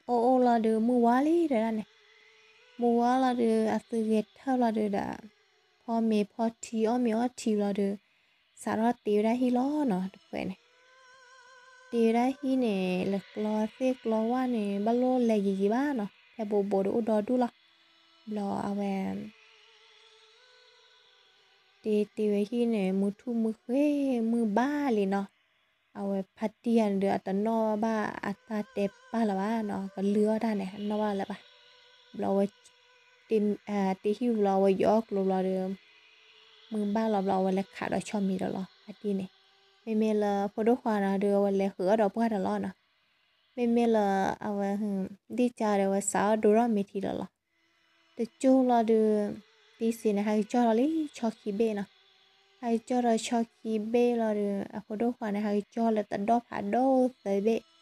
အိၣ်အိၣ်လီၤဒီး မုၢ်ဝါလံတဲဒၣ်န့ၣ်, မုၢ်ဝါလီၤဒီး အသုဂဲၤထၢၣ်လီၤဒီးဒီး ဖီမ့ၤဖီထံ အီၣ်မ့ၤအီထံလီၤဒီး စးထီၣ်တ့ဝဲဒၣ်ဟံၣ်လီၤနီၤ တဖှဲးန့ၣ်, တ့ဝဲဒၣ်ဟံၣ်န့ၣ် လဲၤကျီသ့ၣ်ကျီဝၣ်န့ၣ် ဘၣ်လိၣ်လဲၤယံာ်ယံာ်ဘၣ်နီၤ, ဖဲဘူးဘူးဒီးအိၣ်ဒီဒူၣ်လီၤ. ဘျီအဝဲ တ့တ့ဝဲဟံၣ်န့ၣ် မုၢ်ထူၣ်မုၢ်ဃ့ၢ်မုၢ်ဘၣ်လံနီၤ, အဝဲဖါတံၢ်ယၤန့ၣ်ဒီး အတနီၣ်ဘၣ်အတၢ်တဲပာ်လၢၤဘၣ်နီၤ, ကလုၢ်အီၣ်တၢ်န့ၣ် အနီၣ်ဘၣ်လၢၤဘၣ်. ဘျီဝဲ တ့ဟံၣ်ဘျီ အဝဲယီၤအီၣ်ကျိၤဘျီဒီး မုၢ်ဘၣ်လီၤဘျီ အဝဲလဲၤခးဒီးဆီမံၤဒီးလီၤ ဖါတံၢ်န့ၣ်, မ့မ့ၢ်လၢဖိဒိၣ်ခွါန့ၣ်ဒီး အဝဲလဲၤဃုာ်အီၣ်ဒီးပှၢ်ဒီးလီၤနီၤ, မ့မ့ၢ်လၢအဝဲ ဒ်ကၢ်ဒီးဝဲစးအီၣ်ဒိထီၣ်မ့ၤထံလီၤလီၤ. တကၠိလီၤဒီး တံၢ်စ့န့ၣ် ဟးက့ၤကၠီၣ်လီၤလံ ဆီခံဘ့ၣ်နီၤ, ဟးက့ၤကၠီၣ်ဒီးဆီခံဘ့ၣ်လီၤဒီး အဖိဒိၣ်ခွါန့ၣ် ဟးက့ၤကၠီၣ်လၢတဒီၣ်ဖးဒိၣ်သၢဘ့ၣ် လၢ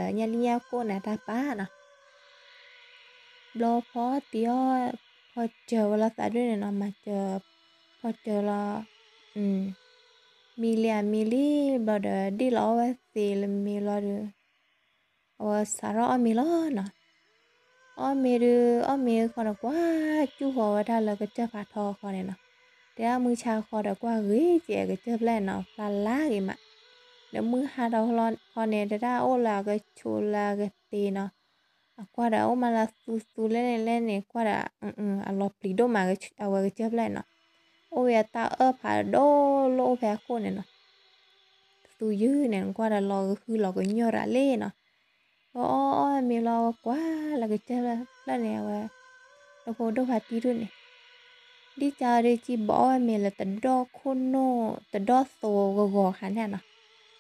ညၣ်လံၣ်ညၣ်ကိၣ်န့ၣ် အတၢ်ပာ်နီၤ. ဘျီဖီတံၢ်အီၣ် ဖီစၢၤဝဲလီၤသးဒ်န့ၣ်နီၤ, မၤစၢၤ ဖီစၢၤလီၤ မံလံအမံလံ ဘျီဒီး ဒ်လီၤအီၣ်ဝဲသ့လၢမ့ၤလီၤဒီး အဝဲစးထီၣ်အီၣ်မ့ၤလီၤနီၤ. အီၣ်မ့ၤဒီး အီၣ်မ့ၤဃီန့ၣ် ကွၢ်စူၣ်ဃီၤဝဲဒၣ်လၢကစၢၢ်ဖးထီဃီန့ၣ်နီၤ, တဲဒၣ်မုၢ်ဆါဃီဒီး ကွၢ်ဂ့ၤကဲကစၢၢ်ဖျၢၣ်နီၤ ဖျါလါဂ့ၤမး, ဒီးမုၢ်ဟါဒီးဃီန့ၣ် တဲဒၣ်အိၣ်လၢအကဆိးလၢအကသ့နီၤ, အကွၢ်ဒီးအိၣ်မးလၢသူသူလဲၣ်န့ၣ်လဲၣ်န့ၣ် ကွၢ်ဒီး အလီၤပျံၤဒိၣ်မး အဝဲကစၢၢ်ဖျၢၣ်နီၤ, အိၣ်ဝဲအတၢ်အၢၣ်ဖးဒိၣ်လၢအိၣ်ဖဲအခိၣ်န့ၣ်နီၤ, သူယုၢ်န့ၣ် ကွၢ်ဒီးလီၤကဟုလီၤကညီၢ်ရၤလံနီၤ. အီၣ်အီၣ်မ့ၤလီၤ အဝဲကွၢ်လၢကစၢၢ်ဖျၢၣ်န့ၣ် အဝဲ ဒီဖိဒိၣ်ဖါတံၢ်ဒိၣ်န့ၣ် ဒ်ကၢ်ဒီး ကံဘီအီၣ်ဝဲမ့ၤလၢတဒီၣ်ခိၣ်နူာ် တဒီၣ်သိဂီၤဂီၤခါန့ၣ်နီၤ,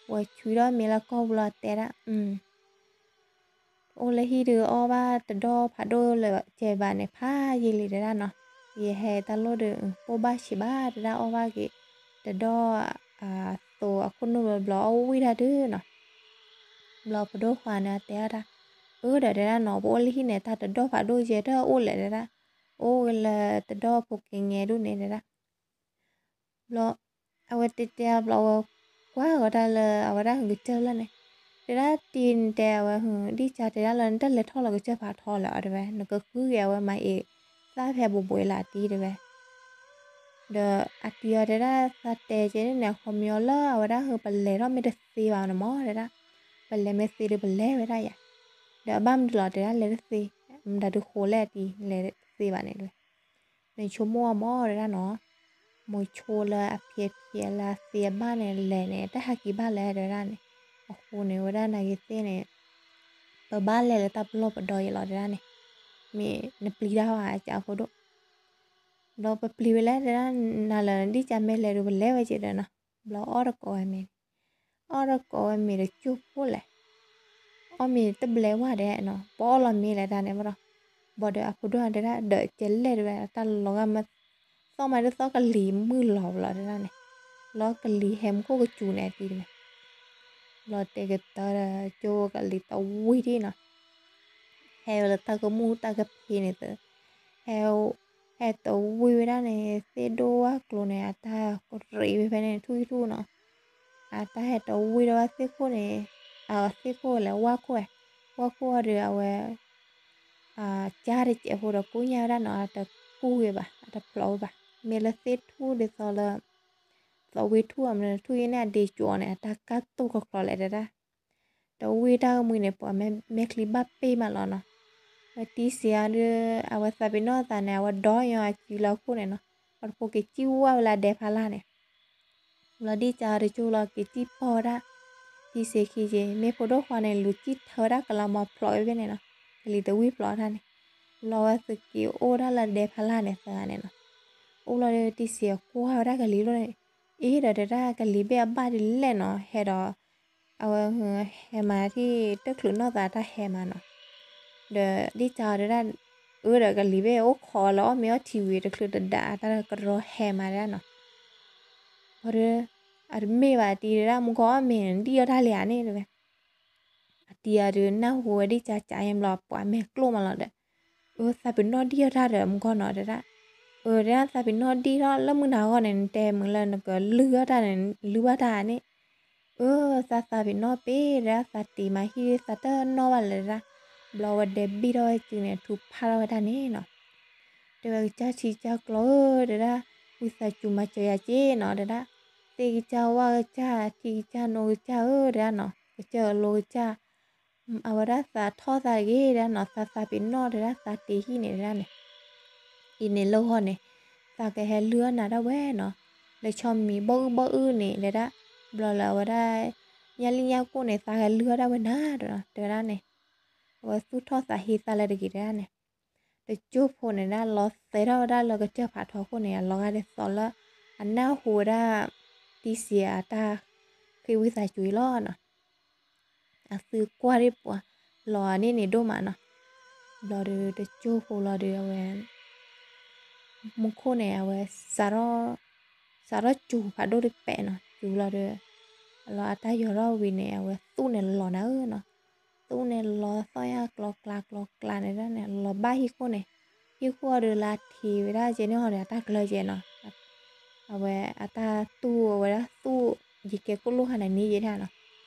ဝဲဆွံဒီးမ့ၤလၢကီၢ်ပူၤလီၤတဲဒၣ် အိၣ်လၢဟံၣ်ဒီးအီၣ်ဘၣ်တဒီၣ်ဖးဒိၣ်လၢကဲဘၣ်န့ၣ် ဖးယံာ်လံတဲဒၣ်နီၤ, ယဟဲတၢ်လိၣ်ဒီး အိၣ်ဘၣ်ဆံးဘၣ်တဲဒၣ် အီၣ်ဘၣ်က့ၤ တဒီၣ် သိအခိၣ်နူာ်ဘျီဘျီ အီၣ်ဝံၣ်တၢ်ဒုးနီၤ. ဘျီဖိဒိၣ်ခွါန့ၣ် အတဲအီၤတၢ် အၢ ဒီးတဲဒၣ်နီၤ ပအိၣ်လၢဟံၣ်န့ၣ် တၢ်တဒီၣ်ဖးဒိၣ်ယဲၢ်တၢ်အိၣ်လဲၣ်တဲဒၣ်, အိၣ်ဝဲလၢတဒီၣ်ဖိကဲငဲဒိၣ်န့ၣ်တဲဒၣ် ဘျီ အဝဲတဲတဲအီၤဘျီ အဝဲကွၢ်ဂီၤတၢ်လၢအဝဲဒၣ်ဂကစၢၢ်ဖျၢၣ်န့ၣ်, တဲဒၣ်တံၤန့ၣ်တဲအဝဲ ဒ်ကၢ်တဲဒၣ်လၢနတၢ်လဲၤထီၣ်လီၤကစၢၢ်ဖးထီလၢအီၤတဲဝဲ နကဃုက့ၤအဝဲမၤအ့ၣ်သၣ်ဖဲဘူးဘူးလၢအတံၤတဲဝဲ ဒီးအတံၤအီၤတဲဒၣ်သးတဲကဲန့ၣ်န့ၣ် အခီပညီလၢအဝဲဒၣ်ဟၢပလဲၤထီၣ်မ့ၢ်တသ့ဘၣ်န့ၣ်မၢ်တဲဒၣ်, ပလဲၤမ့ၢ်သ့ဒီးပလဲၤဝဲဒၣ်ယၤ, ဒီးအဘၣ်မနုၤလီၤတဲဒၣ်လဲၤတသ့ မတၤဒုးဃိလဲၣ်တံၤ လဲၤတသ့ဘၣ်န့ၣ်တဲဝဲ, နဆိကမိၣ်အီၤမးတဲဒၣ်နီၤ, မိၤဆိလၢအဖံးအဖုလၢအသ့အဘၣ်န့ၣ် လဲၤန့ၣ် တၢ်ဟဲက့ၤဘၣ်လဲၣ်တဲဝဲဒၣ်န့ၣ်, အဃိန့ၣ် ဝဲဒၣ်နာ်က့ၤသ့ၣ်န့ၣ် ပဘၣ်လဲၤလၢတၢ်ပလီၢ်ပဒီအံၤလီၤတဲဒၣ်န့ၣ်, မ့ၢ်နပျံၤတၢ်ဘၣ် အကးဖိဒိၣ်, ဘျီပပျံၤဝဲလဲၣ်တဲဒၣ်, နၤလၢနဒံၣ်ကါမ့ၢ်လဲၤဒီးပလဲၤဝဲက့ၤဒီးနီၤ, ဘျီအီၣ်တကိးဝဲမ့ၤန့ၣ်, အီၣ်တကိးဝဲမ့ၤတကၠိၢ်ဖိလဲၣ် အီၣ်မ့ၤတဘျဲးဝဲဒဲးနီၤ, ပအီၣ်လီၤမ့ၤလဲၣ်တၢ်န့ၣ်ဘၣ်ဒီး, ဘၣ်ဒီးအဖိဒိၣ်တဲဒၣ်ဒီးကဲလဲၣ်တဲဝဲ တၢ်လီၤဂာ်မး, သီၣ်မးဒ်သိးကလံၤမုၢ်လီၤလီၤတဲဒၣ်န့ၣ်, လီၤကလံၤဟဲမူခိၣ်ကစူၤန့ၣ်အတံၤတမံၤ, ဘျီတဲကတၢၢ်ဒီးကၠိကလံၤတဝံၢ်ဒံးနီၤ ဟဲဝဲလၢတၢ်ကမူၣ်တၢ်ကဖံးန့ၣ်သၢ, ဟဲ, ဟဲတဝံၢ်ဝဲဒၣ်န့ၣ် သ့ၣ်ဒိၣ်ဝၣ်ကျိၤန့ၣ် အတၢ်ကရံးဝဲဖဲန့ၣ် ထူၣ်ထူၣ်နီၤ, အတၢ်ဟဲတဝံၢ်ဒီးဝဲသ့ၣ်ခိၣ်န့ၣ်, အသ့ၣ်ခိၣ်လဲၤဝၣ်ခိၣ်ဝဲ, ဝၣ်ခိၣ်အီၤဒီးအဝဲ ကၢ်တစဲးဖိဒီးကူၣ်ညါဝဲဒၣ်နီၤ အတကူၣ်ဝဲဘၣ် အတဖျိးဝဲဘၣ်, မ့ၢ်လၢသ့ၣ်ထူၣ်ဒ်သိးလၢ သီဝ့ထူၣ်အမနုၤထူၣ်အံၤန့ၣ် အဒ့ကၠိန့ၣ် အတၢ်ကၢ်တိၢ်ကျီကျီလဲၣ်တဲဒၣ်, တဝံၢ်တၢ်ကမှံၤန့ၣ် ပှၤမဲာ်ချံဘၣ်ပ့ၢ်မးလီၤနီၤ, ဝဲတံၤစ့အီၤဒီး အဝဲသးပ့ၤနီၣ်သးန့ၣ် အဝဲဒီယီၤအစုလၢအခိၣ်န့ၣ်နီၤ, ပှၤတဖိက့ၤစံၣ်ဝၣ်ဝဲလၢအဒဲဖးလၢ်န့ၣ် ဘျီဒံၣ်ကါတကၠိၢ်လီၤက့ၤစံၣ်ပီၢ်ဝဲဒၣ်, တံၤစ့ခံက့ၤ မ့ၢ်ဖိဒိၣ်ခွါန့ၣ် လူၤစံၣ်ထၢဝဲဒၣ်ကလၤမီၤဖျိးဝဲဖဲန့ၣ်နီၤ, ကလံၤတဝံၢ်ဖျိးတၢ်န့ၣ်, ဘျီဝဲသုးက့ၤအိၣ်ဒၣ်လၢဒဲဖးလၢ်န့ၣ်သၢဂၤန့ၣ်နီၤ, အိၣ်လီၤဒီးတံၤစ့အကွၢ်ဝဲဒၣ်ကလံၤလိၣ်န့ၣ်, အ့ဒီးတဲဒၣ်ကလံၤဘ့ၣ်အဘၣ်ဒ်လဲၣ်နီၤ ဟဲဒီး အဝဲ ဟဲမၤထံၣ်တချုးနီၢ်သးတၢ်ဟဲမးနီၤ, ဒီးဒံၣ်ကါအီၤတဲဒၣ်, အၢဒီးကလံၤဘ့ၣ်အိၣ်ခိးလၢအီၣ်မ့ၤအီထံဝံၤ တချုးတဒးတၢ်ကရီဟဲမးတဲဒၣ်နီၤ, ဘၣ်ဒီး အတမ့ၢ်ဘၣ်တံၤတဲဒၣ် မူကီၢ်အီၣ်မ့ၤန့ၣ် ဒံၣ်အီၣ်တၢ်လံဧါန့ၣ်တဲဝဲ အတံၤအီၤဒီးနၢ်ဟူဝဲဒံၣ်ကါကါအံၤဘျီ ပှၤမဲာ်ကျိၣ်မးလီၤဒီး, အၢ သးပ့ၤနီၣ်ဒံၣ်အီၣ်တၢ်ဒီးမူကီၢ်နီၤတဲဒၣ်, အၢ တဲဒၣ်သးပ့ၤနီၣ်ဒံၣ်ထီၣ်လၢမုၢ်နၤဂီၢ်န့ၣ် နတဲမုၢ်လၢနကလုၢ်အီၣ်တၢ်န့ၣ် လုၢ်ဘၣ်တၢ်န့ၣ်, အၢ သးသးပ့ၤနီၣ်ပ့ၤတဲဒၣ် သးတ့မးဟံၣ်သးတနီၣ်ဘၣ်လၢၤတဲဒၣ်, ဘျီဝဲဒဲဘ့ၣ်ထီၣ်ဝဲစုန့ၣ် ထူဖးထီၣ်ဝဲဒၣ်န့ၣ်နီၤ တဲဝဲကစၢ်ထံကစၢ်ကျီဧၢ တဲဒၣ်, ဝံသးစူၤမၤစၢၤယၤက့နီၤတဲဒၣ်, သ့ၣ်ကစၢ်ဝၣ်ကစၢ် ထံကစၢ်နိကစၢ်ဧၢတဲဒၣ်နီၤ ကစၢၢ်အလိကစၢ်, အဝဲဒၣ်သးထီၣ်သးတဂ့ၤတဲဒၣ်နီၤ သးသးပ့ၤနီၣ်တဲဒၣ် သးတ့ဟံၣ်န့ၣ်တဲဒၣ်န့ၣ် အံၤန့ၣ်လၢဂီၢ်န့ၣ် သးကဟဲလုၢ်အီၣ်နၤဒၣ်ဝဲနီၤ, လၢဆီမံၤဘီၣ်အုၣ်ဘီၣ်အုၣ်န့ၣ်တဲဒၣ်, ဘျီလၢအဝဲဒၣ် ညၣ်လံၣ်ညၣ်ကိၣ်န့ၣ် သးကဟဲလုၢ်အီၣ်ဒၣ်ဝဲနၤတဲဒၣ်န့ၣ်, အဝဲသူၣ်ထီၣ်သးဟ့သးလၢတဂ့ၤတဲဒၣ်န့ၣ်, တကၠိဖိန့ၣ်ဒၣ်လီၤသဲထီၣ်ဝဲဒၣ်လၢကစၢၢ်ဖးထီခိၣ်န့ၣ် အလီၤဂာ်ဒ်သိးလၢ အနၢ်ဟူဝဲဒၣ် တံၤစ့အတၢ်ဃ့ဝံသးစူၤအံၤလီၤနီၤ အသုကွၢ်ဒ်ပှၤ လီၤန့ၢ်န့ၣ်ဒိၣ်မးနီၤ, ဘျီဒီးတကၠိဖိလီၤဒီးအဝဲ မူခိၣ်န့ၣ် အဝဲ စးထီၣ်စူၤဖးဒိၣ်တပဲာ်နီၤ, စူၤလီၤဒီး လီၤအတၢ်ယီၤထီၣ်ဝံၤန့ၣ် အဝဲသူၣ်န့ၣ်လီၤနၤဧၢနီၤ, သူၣ်န့ၣ်လီၤသီၣ်ညါကျီကျါကျီကျါန့ၣ်ဒၣ်န့ၣ် လီၤဘၣ်ဟံၣ်ခိၣ်န့ၣ်, ဟံၣ်ခိၣ်အီၤဒီးလၢအထံးဝဲဒၣ်ကဲန့ၣ်ဟီဒီးအတၢ်ကျၢကဲနီၤ အဝဲအတၢ်သူၣ်အဝဲဒၣ်သူၣ် ယကဲကိၣ်လိၣ်ဟါန့ၣ်န့ၣ်ယဲဒၣ်နီ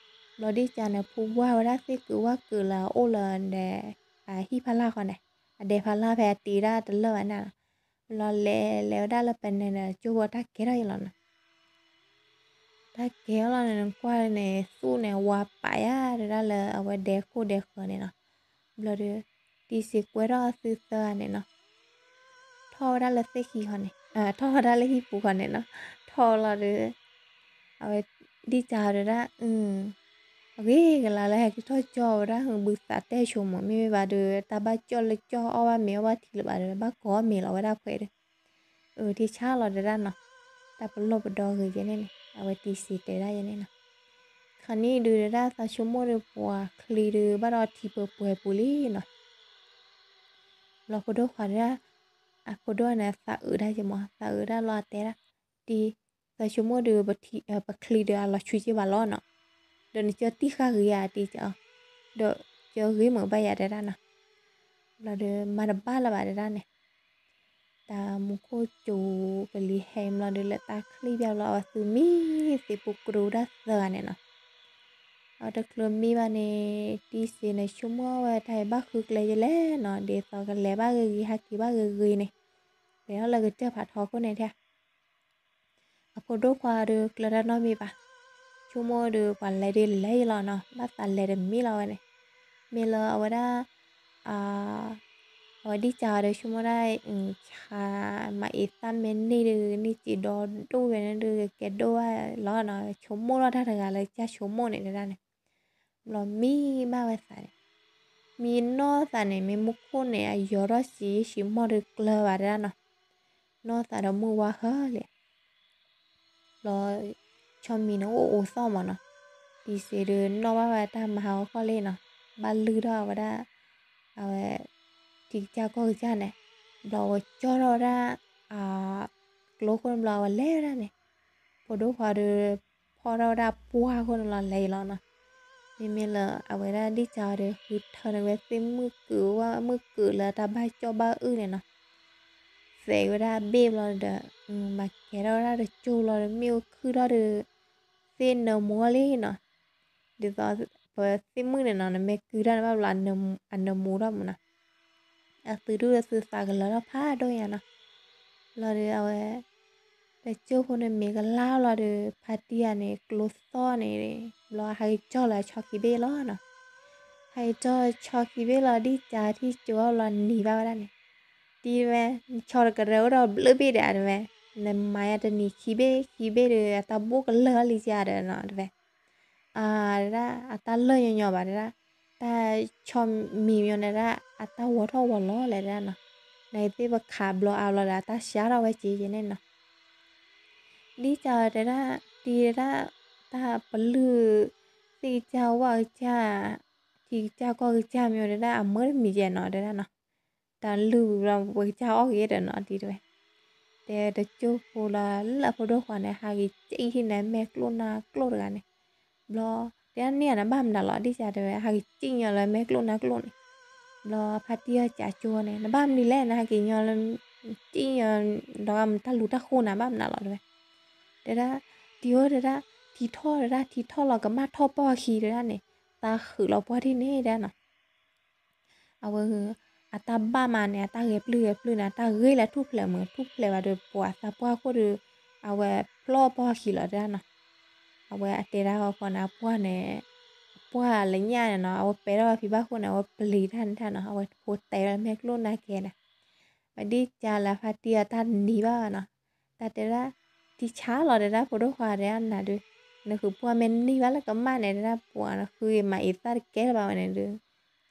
ၤ, ဘျီဒ်ကါန့ၣ် ဖူဝါဝဲဒၣ်သ့ၣ်ကုာ်ဝါကုာ်လၢအအိၣ်လၢဒီး အဟံၣ်ဖးလၢ်ဃီန့ၣ်, အဒဲဖးလၢ်ဖဲအတ့ဒၣ်တလၢာ်ဘၣ်န့ၣ်လီၤ, ဘျီလဲၤလဲၤဝဲဒၣ်လၢပနဲဒီး ကၠိဖိအတၢ်ကဲထီၣ်ယဲလီၤနီၤ တၢ်ကဲထီၣ်လီၤန့ၣ် နကွၢ်န့ၣ် သူၣ်န့ၣ်ဝါပာ်ယါတဲဒၣ်လၢအဝဲဒဲခိၣ်ဒဲဃၢၤန့ၣ်နီၤ, ဘျီဒီး တံၤစ့ကွဲထီၣ်အသုသၢဂၤန့ၣ်နီၤ, ထီၣ်ဝဲဒၣ်လၢသ့ၣ်ခံဃီန့ၣ်, ထီၣ်ဝဲဒၣ်လၢဟံၣ်ပူၤဃီန့ၣ်နီၤ, ထီၣ်လီၤဒီး အဝဲဒံၣ်ကါတဲဒၣ် အဂ့ၤကလၤလၢဟဲက့ၤထီၣ်ကၠီဝဲဒၣ် ဘုသးတဲဆိမိၣ် မ့မ့ၢ်ဘၣ်ဒီး တၢ်ဘၣ်ကၠီၣ်လၢကၠီအီၣ်ဘၣ်မ့ၤအီၣ်ဘၣ်ထံလၢၤဘၣ်ဒီး ဘၣ်ကိးမ့ၤလီၤဝဲဒၣ်ဖှဲးဒီး အၢ ထံဆါလီၤတဲဒၣ်နီၤ, တၢ်ပလီၢ်ပဒီဂ့ၤယဲန့ၣ်န့ၣ် အဝဲတံၤစ့တဲဒၣ်ယဲန့ၣ်နီၤ, ခါနံၣ်ဒုးတဲဒၣ်သးဆိကမိၣ်ဒီးပှၤချံဒီး ဘၣ်ဒီးထံပှဲၤပှဲၤပူၤလံနီၤ, ဘျီဖိဒိၣ်ခွါတဲဒၣ်, အဖိဒိၣ်န့ၣ် သးအုးဒၣ်က့မး သးအုးဒၣ်လီၤအတဲဒၣ်, တံၤ, သးဆိကမိၣ်ဒီး ပချံဒီးအလီၤဆွံက့ဘၣ်လီၤနီၤ, ဒီးနကၢတံၢ်ဃာ်ဂ့ၤဧါတံၤကၢ, ဒီးကၢဂ့ၤမုာ်ဘၣ်ယၤတဲဒၣ်နီၤ, ဘျီဒီးမၤတဘၣ်လၢၤဘၣ်တဲဒၣ်န့ၣ် တၢ်မူခိၣ်စူၤကလံၤဟဲဘျီဒီး လၢတၢ်ချံၣ်ဘၣ်ဘျီ အဝဲသုးမံသံးပူၤကရူၢ်ဒၣ်သၢဂၤန့ၣ်နီၤ, အဝဲတချုးမံဘၣ်န့ၣ် တံၤစ့န့ၣ် ဆိကမိၣ်ဝဲတၢ်အံၤဘၣ်ဃုကျဲယလဲၣ်နီၤ, ဒ်သိးကလဲၤဘၣ်ဂ့ၤဂ့ၤ ဟးက့ၤဘၣ်ဂ့ၤဂ့ၤန့ၣ်, လဲၤထီၣ်လၢကစၢၢ်ဖးထီခိၣ်န့ၣ်ထဲ အဖိဒိၣ်ခွါဒီးကျၢၤတၢ်နီတမံၤဘၣ်, ဆိကမိၣ်ဒီးပှၤလဲၤဒ်လဲၣ်ယလီၤနီၤ, ဘၣ်သးလဲၤတမံၤလီၤဝဲန့ၣ်, မ့ၢ်လၢအဝဲဒၣ် အ အဝဲဒ်ကးအီၤဒီးဆိကမိၣ်ဒၣ် ဆါ မၤအ့ၣ်သၣ်မ့ၢ်န့ၢ်ဒီး န့ၢ်စ့ဒီဒိၣ်ဝဲန့ၣ်ဒီး ကကဲဒိၣ်ဘၣ်လီၤနီၤ, ဆိကမိၣ်ထီၣ်တၢ်တဂၤလၢကစၢ်ဆိကမိၣ်န့ၣ်တဲဒၣ်န့ၣ်, ဘျီမံဘၣ်ဝဲသးန့ၣ်, မံနီၢ်သးန့ၣ် မ့ၢ်မူခိၣ်န့ၣ် အယီၤထီၣ်စံးယ့ၢ်စံးမီၢ်ဒီးကျၢၤဘၣ်တဲဒၣ်နီၤ, နီၢ်သးဒီးမုၢ်ဝါဟၢလံ ဘျီ ဆီမံၤန့ၣ်အိၣ်အိးသီၣ်မးနီၤ, တံၤစ့ဒီးနီၣ်ဘၣ်ဝဲတၢ်မၤဟးဂီၤခီၣ်လံနီၤ, ဘၣ်လုၢ်ထီၣ်ဝဲဒၣ် အဝဲ ထံကစၢ်ကီၢ်ကစၢ်န့ၣ်, ဘျီအဝဲကၠီထီၣ်ဝဲဒၣ် ကျိခိၣ်န့ၣ်ဘျီအဝဲလဲၤဝဲဒၣ်န့ၣ်, ဖိဒိၣ်ခွါဒီး ဖီၣ်ထီၣ်ဝဲဒၣ်ပှၢ်ခိၣ်န့ၣ်လီၤလဲၤလီၤနီၤ, မ့မ့ၢ်လၢအဝဲဒၣ်ဒ်ကးအီၤဒီး ဃုထၢန့ၢ်ဝဲသ့ၣ်မုၣ်ကုာ်ဝဲမုၣ်ကုာ်လၢတၢ်ဘၣ်ကၠီၣ်ဘၣ်အုၣ်န့ၣ်နီၤ သဲးဝဲဒၣ်ဘ့ၣ်ဘျီဒီး မၤကဲၤထီၣ်ဝဲဒၣ်တကၠိၢ်လီၤဒီး မ့ၣ်အူခုၣ်ထီၣ်ဒီး သ့ၣ်နၢမူထီၣ်လံနီၤ, ဒ်သိးပသ့ၣ်မုၣ်န့ၣ်နီၤ နမ့ၢ်ကုထီၣ်န့ၣ်ဘၣ်ဘျီ အနၢမူထီၣ်မးနီၤ, အသုဒူၣ်ဒီးသုသးကလၢၤထီၣ်ဖးဒိၣ်ညါနီၤ, ဘျီဒီးအဝဲ တကၠိၢ်ဖိန့ၣ်မ့ၢ်ကလါလီၤဒီး ဖါတံၢ်ဧါန့ၣ် ကျိသီၣ်န့ၣ် ဘျီဟးက့ၤကၠီၢ်လၢအဆီခံဘ့ၣ်လီၤနီၤ, ဟဲကၠီၢ်ဆီခံဘ့ၣ်လီၤ ဒ်ကးထံၣ်ကၠိအီၤဘျီနံၤဘၣ်ဝဲဒၣ်န့ၣ်, တံၤတဝဲ နဆီတကရၢအိၣ်ဒီးဘျၢဘ့ၣ်ဒဲးတဝဲ, နမၤယၤတနံၤခံဘ့ၣ်ခံဘ့ၣ်ဒီး အတၢ်ဘိၣ်ကလၢာ်လံကဒီးနီၤတဝဲ အတဲဒၣ် အတၢ်လၢာ်ညီညီဘၣ်တဲဒၣ်, တၢ်ဆီမံၤမ့ၢ်န့ၣ်ဒၣ် အတၢ်ဝီၤထီၣ်ဝီၤလီၤလဲၣ်တဲဒၣ်နီၤ, နသ့ၣ်ပခးဘျီအါဘျီဒီး အတၢ်ဆါထီၣ်ဝဲက့ၤက့ၤန့ၣ်နီၤ, ဒ်ကးတဲဒၣ် တံၤတဲဒၣ် တၢ်ပလုၢ် သ့ၣ်ကစၢ်ဝၣ်ကစၢ် ထံကစၢ်ကီၢ်ကစၢ်မ့ၢ်တဲဒၣ် အမၢတမံၤကဲနီၤတဲဒၣ်နီၤ, တၢ်လုၢ်ဝံၤဘျီပကစၢ်အီၣ်က့ၤဒီးနီၤ တံၤတဲဝဲ တဲတကၠိၢ်ဖိလၢလၢဖိဒိၣ်ဃီန့ၣ် ဟးက့ၤကၠံၣ်ထံၣ်န့ၣ် မဲာ်ကျိၣ်နါကျိၣ်တဂၤန့ၣ်, ဘျီ တဲဒၣ်န့ၣ်နဘၣ်မနုၤလီၤ ဒ်ကးတဲဝဲ ဟးက့ၤကၠံၣ်ညီလၢမဲာ်ကျိၣ်နါကျိၣ်န့ၣ်, ဘျီဖါတံၢ်အီၤကးကၠိန့ၣ် နဘၣ်မနုၤလဲၣ် နဟးက့ၤညီလၢ ကၠံၣ်ညီ ဒီးတၢ်လူၤတၢ်ဃိနၤဘၣ်မနုၤလီၤတဲဝဲ, တဲဒၣ် တံၤဧၢတဲဒၣ် ထံထီၣ်တဲဒၣ် ထံထီၣ်လီၤကမၣ်ထီၣ်ပီၢ်အခံတဲဒၣ်န့ၣ်, သးဃုာ်လီၤပှၢ်ထံၣ်န့ၣ်တဲဒၣ်နီၤ အဝဲ အတၢ်ဘၣ်မးန့ၣ် အတၢ်ဂဲၤပျုၢ်ဂဲၤပျုၢ်န့ၣ် အတၢ်ဂ့ၢ်လၢထူၣ်ဖျဲးမုၢ် ထူၣ်ဖျဲးဘၣ်ဒီး ပှၤသးပှၢ်ခိၣ်ဒီး အဝဲဖျီၣ်ပီၢ်ခံလီၤတဲဒၣ်နီၤ, အဝဲအတဲဒၣ်ဃီဃီန့ၣ် အပှၢ်န့ၣ် အပှၢ်လၢညၣ်န့ၣ်နီၤ အဝဲပဲထီၣ်ဖံဘၣ်ဃိန့ၣ် အဝဲပျံၤတၢ်န့ၣ်တၢ်နီၤ အဝဲဖိတဲဝဲမဲာ်ကျိၣ်နါကဲန့ၣ် ဝဲဒ်ကးလၢဖါတံၢ်အတၢ်နံၤဘၣ်ဘၣ်နီၤ, တၢ်တဲဒၣ် ထံဆါလီၤတဲဒၣ်ဖိဒိၣ်ဃီတဲဒၣ်နၤဒုး, နဃုပှၢ်မ့ၢ်နံၤဘၣ်လၢကမၣ်န့ၣ်တဲဒၣ်ပှၤနဃုမၤအ့ၣ်သၣ်တကဲလၢၤဘၣ်ဝဲန့ၣ်ဒုး,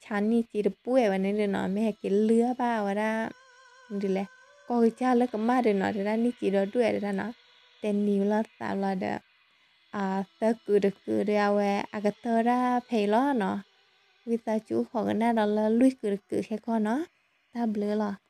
ဆါန့ၢ်စ့တပှဲၤဝဲန့ၣ်ဒုးနီၤ မ့ၢ်ဟဲက့ၤလုၢ်အါဘၣ်ဝဲဒၣ် ဒ်လဲၣ် ကီၢ်ကစၢ်လၢကမၣ်ဒုးနီၤ တဲဒၣ်န့ၣ်စ့ဒီဒူၣ်ဝဲတဲဒၣ်နီၤ, တဲနံၤဝဲလီၤသးဘျီဒီး သၢကုာ်တကုာ်ဒီးအဝဲအကတၢၢ်ဒၣ်ဖဲအံၤလီၤနီၤ, ဝံသးစူၤအိၣ်ခိးကနၣ်ဒီးလၢလွံၢ်ကုာ်တကုာ်ခဲကီၢ်နီၤ, တၢ်ဘျုးလီၤ.